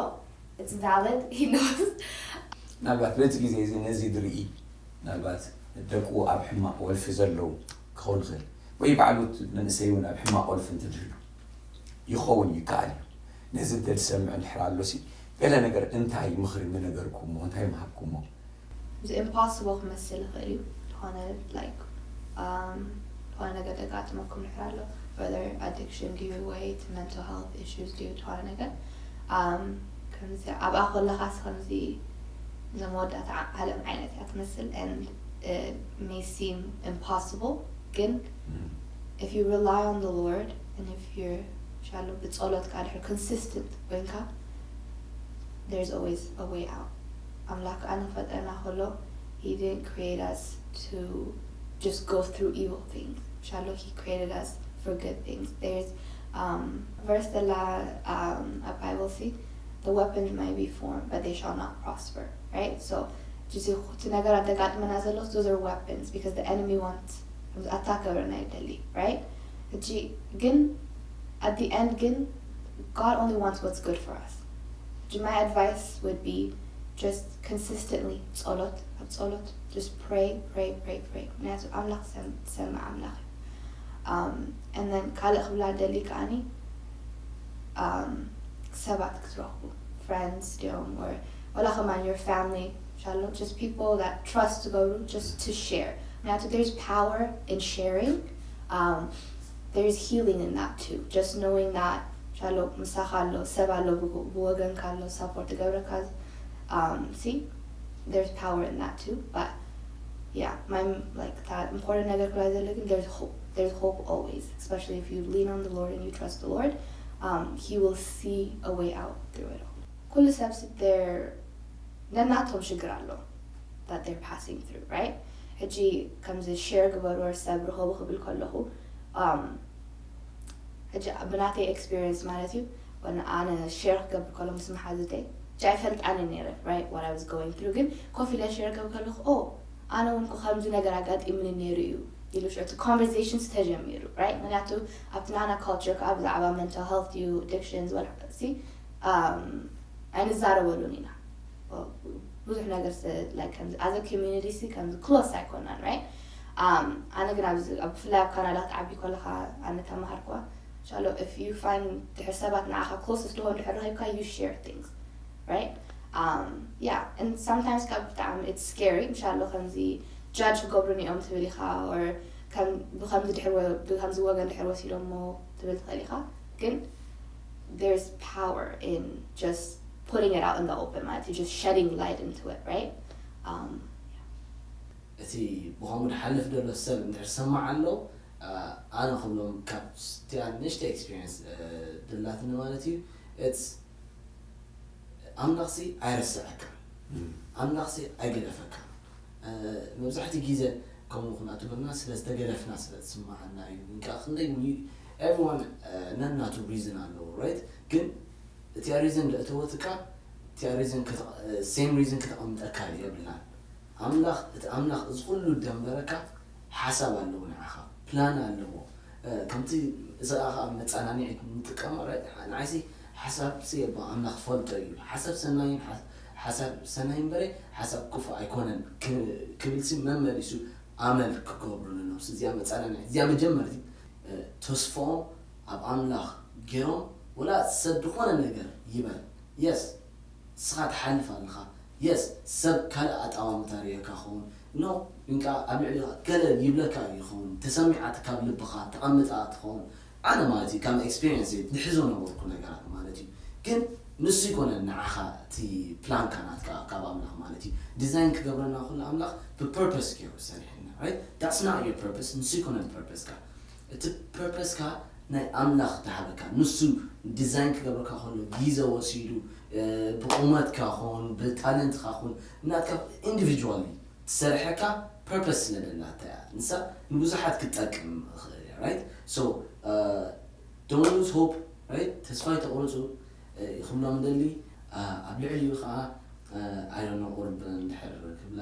it's valid he knows ምናልባት በቲ ግዜ እዚ ነዚ ዝርኢ ምናልባት ደቁ ኣብ ሕማቕ ወልፊ ዘለዉ ክኸውን ይኽእል ወይ ባዕሉ መንእሰይ እውን ኣብ ሕማቕ ወልፊ እንትድህሉ ይኸውን ይከኣል እዩ ነዚ እንተ ዝሰምዕ እንድሕር ኣሎ ሲ ገለ ነገር እንታይ ምኽሪ ምነገርኩሞ እንታይ ምሃብኩሞ እዚ ኢምፖስብል ክመስል ይኽእል እዩ ዝኾነ like ዝኾነ ነገር ዘጋጥመኩም ድሕር ኣሎ whether addiction ድዩ ወይ mental health issues ድዩ ዝኾነ ነገር ከምዚ ኣብኣ ከለኻስ ከምዚ እዞም መወዳእታ ዓለም ዓይነት እያ ትመስል and may seem impossible ግን if you rely on the Lord and if you're ሻሎ ብፀሎት ካ ድሕር consistent ኮይንካ there's always a way out ኣምላክ ኣነ ፈጠና ከሎ he didn't create us to just go through evil things ሻሎ he created us for good things there's um, verse the la um, a bible see the weapons may be formed but they shall not prosper right so እቲ ነገር ኣተጋጥመና ዘሎ those are weapons because the enemy wants ኣታክ ክገብረና ይደሊ right ሕጂ ግን at the end ግን God only wants what's good for us ሕጂ my advice would be just consistently ጸሎት ኣብ ጸሎት just pray pray pray pray ምክንያቱ ኣምላኽ ዝሰምዕ ኣምላኽ እዩ and then ካልእ ክብላ ደሊ ከዓኒ ሰባት ክትረኽቡ friends ድዮም or ወላ ከማን your family ሻሎ just people that trust ትገብሩ just to share ምክንያቱ there's power in sharing um, there's healing in that too just knowing that ሻሎ ምሳኻ ኣሎ ሰብ ኣሎ ብወገንካ ኣሎ support ትገብረካ um, see there's power in that too but yeah my like that important ነገር ክላ ዘለግን there's hope there's hope always especially if you lean on the Lord and you trust the Lord um, he will see a way out through it all ኩሉ ሰብ there ነናቶም ሽግር ኣሎ that they're passing through right ሕጂ ከምዚ share ግበሩ ሰብ ርኸቡ ክብል ከለኹ um, ሕጂ ብናተይ experience ማለት እዩ ኣነ share ክገብር ከሎ ምስ መሓዙተይ ጃ ኣይፈልጣኒ ነይረ right what I was going through ግን ኮፍ ኢለ share ክገብር ከለኹ ኦ ኣነ እውን ከምዚ ነገር ኣጋጢምኒ ነይሩ እዩ ኢሉ ሽዑ conversations ተጀሚሩ right ምክንያቱ ኣብቲ ናና culture ከዓ ብዛዕባ mental health እዩ addictions ወላ ሲ ኣይንዛረበሉን ኢና ብዙሕ ነገር like ከምዚ as a community ሲ ከምዚ close ኣይኮናን right ኣነ ግን ኣብዚ ብፍላይ ኣብ ካናዳ ክትዓቢ ከለካ ኣነ ተማሃርኳ ሻሎ if you find ድሕር ሰባት ንዓኻ closest ዝኾኑ ድሕር ረኺብካ you share things right um yeah and sometimes ካብ ብጣዕሚ it's scary ምሻሎ ከምዚ judge ክገብሩኒ እዮም ትብል ኢኻ or ብከምዚ ድሕር ብከምዚ ወገን ድሕር ወሲዶሞ ትብል ትኽእል ኢኻ ግን there's power in just putting it out in the open ማለት you just shedding light into it right um እቲ ብኸምኡ ድሓልፍ ዘሎ ሰብ እንድሕር ሰማዕ ኣሎ ኣነ ክብሎም ካብ ስቲያ ንእሽተ experience ድላትኒ ማለት እዩ it's ኣምላኽሲ ኣይረስዐካን ኣምላኽሲ ኣይገደፈካን መብዛሕትኡ ግዜ ከምኡ ክንኣትወልና ስለ ዝተገደፍና ስለ ዝስማዓና እዩ እንካ ክንደይ everyone ነናቱ reason ኣለዎ right ግን እቲያ reason ለእተወትካ እቲያ reason same reason ከተቐምጠካ የብልናን ኣምላኽ እቲ ኣምላኽ እዚ ኩሉ ደንበረካ ሓሳብ ኣለዎ ንዓኻ plan ኣለዎ ከምቲ እዚ ከዓ መፀናኒዒ ንጥቀሞ ንዓይሲ ሓሳብ ሲ ኣምላኽ ፈልጦ እዩ ሓሳብ ሰናይን ሓሳብ ሰናይ እምበረ ሓሳብ ክፉ ኣይኮነን ክብል ሲ መመሊሱ ኣመል ክገብሩ ንነብሱ እዚኣ መፀናኒዒ እዚኣ መጀመርቲ ተስፎኦም ኣብ ኣምላኽ ገይሮም ወላ ሰብ ዝኾነ ነገር ይበል yes ንስኻ ትሓልፍ ኣለኻ yes ሰብ ካልእ ኣጠማምታ ርኢካ ኸውን no እንካ ኣብ ልዕሊ ገለ ይብለካ ይኸውን ተሰሚዓት ካብ ልብኻ ተቐምጣ ትኸውን ኣነ ማለት እዩ ካብ experience ድሕዞ ነበርኩ ነገራት ማለት እዩ ግን ንሱ ይኮነን ንዓኻ እቲ ፕላንካ ናትካ ካብ ኣምላኽ ማለት እዩ። ዲዛይን ክገብረና ኩሉ ኣምላኽ ብፐርፐስ ገይሩ ሰሪሕና፣ right? That's not your purpose። ንሱ ይኮነን ፐርፐስካ። እቲ ፐርፐስካ ናይ ኣምላኽ ተሃበካ። ንሱ ዲዛይን ክገብረካ ከሎ ግዜ ወሲዱ፣ እ፣ ብቑመትካ ኹን ብታለንትካ ኹን ናትካ ኢንዲቪጁዋሊ ትሰርሐካ ፐርፐስ ስለ ደላታ እያ። ንሳ ንብዙሓት ክትጠቅም እኽእል እያ፣ right? So don't lose hope, right? ተስፋ ይተቑርፁ። እ፣ ይኽብሎም ደሊ፣ እ፣ ኣብ ልዕሊኡ ከዓ፣ እ፣ I don't know፣ ቁርብ እንድሕር ክብላ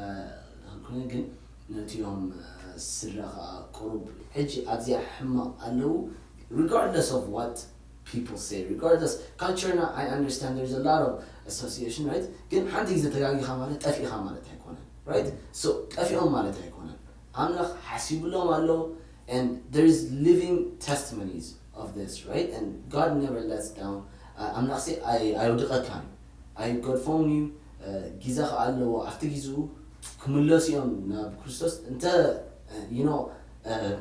ይኽእል ኮይነ፣ ግን ነቲኦም፣ እ፣ ስድራ ከዓ ቁሩብ ሕጂ ኣብዚኣ ሕማቕ ኣለዉ። Regardless of what people say, regardless፣ ካልቸርና፣ I understand there's a lot of association, right? ግን ሓንቲ ግዜ ተጋጊኻ ማለት ጠፊእኻ ማለት ኣይኮነን፣ right? So ጠፊኦም ማለት ኣይኮነን። ኣምላኽ ሓሲብሎም ኣሎ፣ and there is living testimonies of this, right? And God never lets down. ኣምላኽ ሲ ኣይ- ኣይውድቐካን እዩ። ኣይገድፎምን እዩ። ግዜ ከኣ ኣለዎ። ኣብቲ ግዜኡ ክምለሱ እዮም ናብ ክርስቶስ። እንተ you know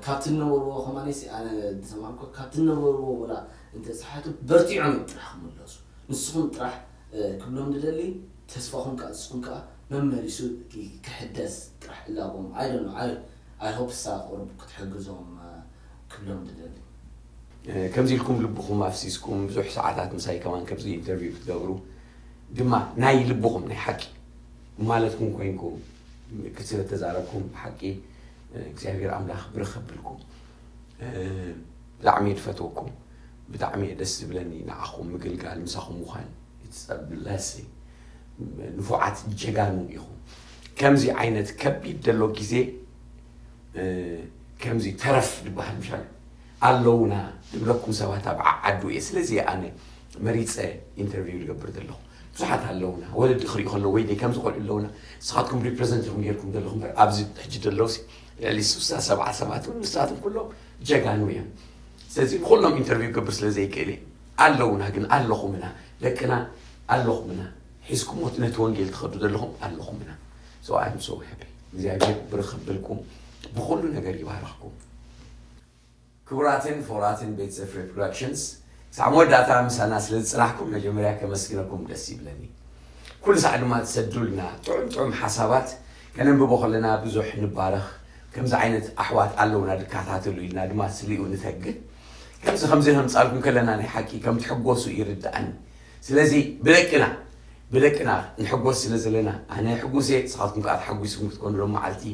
ካብቲ ዝነበርዎ ከማኒ፣ ኣነ ዝሰማዕኩ፣ ካብቲ ዝነበርዎ ወላ እንተ ዝሓቱ በርቲዖም እዮም ጥራሕ ክምለሱ። ንስኹም ጥራሕ ክብሎም ዝደሊ፣ ተስፋኹም ከኣ ንስኹም ከኣ መመሊሱ ክሕደስ ጥራሕ እላቦም። I don't know, I hope እሳ ቁሩብ ክትሕግዞም ክብሎም ዝደሊ። ከምዚ ኢልኩም ልብኹም ኣፍሲስኩም ብዙሕ ሰዓታት ምሳይ ከማን ከምዚ ኢንተርቪው ክትገብሩ ድማ ናይ ልብኹም ናይ ሓቂ ማለትኩም ኮይንኩም ክትተዛረብኩም ብሓቂ እግዚኣብሔር ኣምላኽ ብርኽ ከብልኩም። ብጣዕሚ እየ ዝፈትወኩም። ብጣዕሚ እየ ደስ ዝብለኒ ንዓኹም ምግልጋል ምሳኹም ምዃን። It's a blessing። ንፉዓት ጀጋኑ ኢኹም። ከምዚ ዓይነት ከቢድ ዘሎ ግዜ ከምዚ ተረፍ ዝበሃል ምሻል ኣለውና ዝብለኩም ሰባት ኣብ ዓዓዱ እየ። ስለዚ ኣነ መሪፀ ኢንተርቪው ዝገብር ዘለኹ። ብዙሓት ኣለውና ወለዲ ክሪኡ ከለዉ ወይ ደይ ከምዚ ቆልዑ ኣለውና። ንስኻትኩም ሪፕረዘንት ኢኹም ጌርኩም ዘለኹም እምበር ኣብዚ ሕጂ ዘለዉ ልዕሊ ስሳ ሰብዓ ሰባት እውን ንሳቶም ኩሎም ጀጋኑ እዮም። ስለዚ ንኩሎም ኢንተርቪው ክገብር ስለ ዘይክእል እየ። ኣለውና ግን ኣለኹምና ደቅና ኣለኹምና ሒዝኩሞ ነቲ ወንጌል ትኸዱ ዘለኹም ኣለኹምና። So I'm so happy። እግዚኣብሔር ብርኽ ከብልኩም ብኩሉ ነገር ይባርኽኩም። ክቡራትን ፍቑራትን ቤተሰብ ፍሬ ፕሮዳክሽንስ ክሳዕ መወዳእታ ምሳና ስለ ዝፅናሕኩም መጀመርያ ከመስግነኩም ደስ ይብለኒ። ኩሉ ሳዕ ድማ ትሰዱልና ጥዑም ጥዑም ሓሳባት ከነንብቦ ከለና ብዙሕ ንባረኽ። ከምዚ ዓይነት ኣሕዋት ኣለውና ዝከታተሉ ኢልና ድማ ስሊኡ ንተግህ። ከምዚ ከምዚ ነምፃልኩም ከለና ናይ ሓቂ ከም ትሕጎሱ ይርድኣኒ። ስለዚ ብደቅና ብደቅና ንሕጎስ ስለ ዘለና ኣነ ሕጉስ እየ፣ ንስኻትኩም ከዓ ተሓጒስኩም ክትኮኑ ሎም መዓልቲ።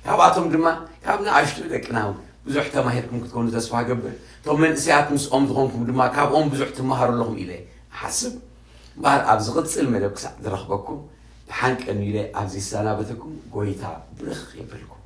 ካብኣቶም ድማ ካብ ንኣሽቱ ደቅና እውን ብዙሕ ተማሂርኩም ክትኮኑ ተስፋ ገብር። እቶም መንእሰያት ምስኦም ዝኾንኩም ድማ ካብኦም ብዙሕ ትመሃሩ ኣለኹም ኢለ እሓስብ። እምበኣር ኣብ ዝቕፅል መደብ ክሳዕ ዝረኽበኩም ብሓንቀን ኢለ ኣብዚ ዝሰናበተኩም ጎይታ ብርኽ የብልኩም።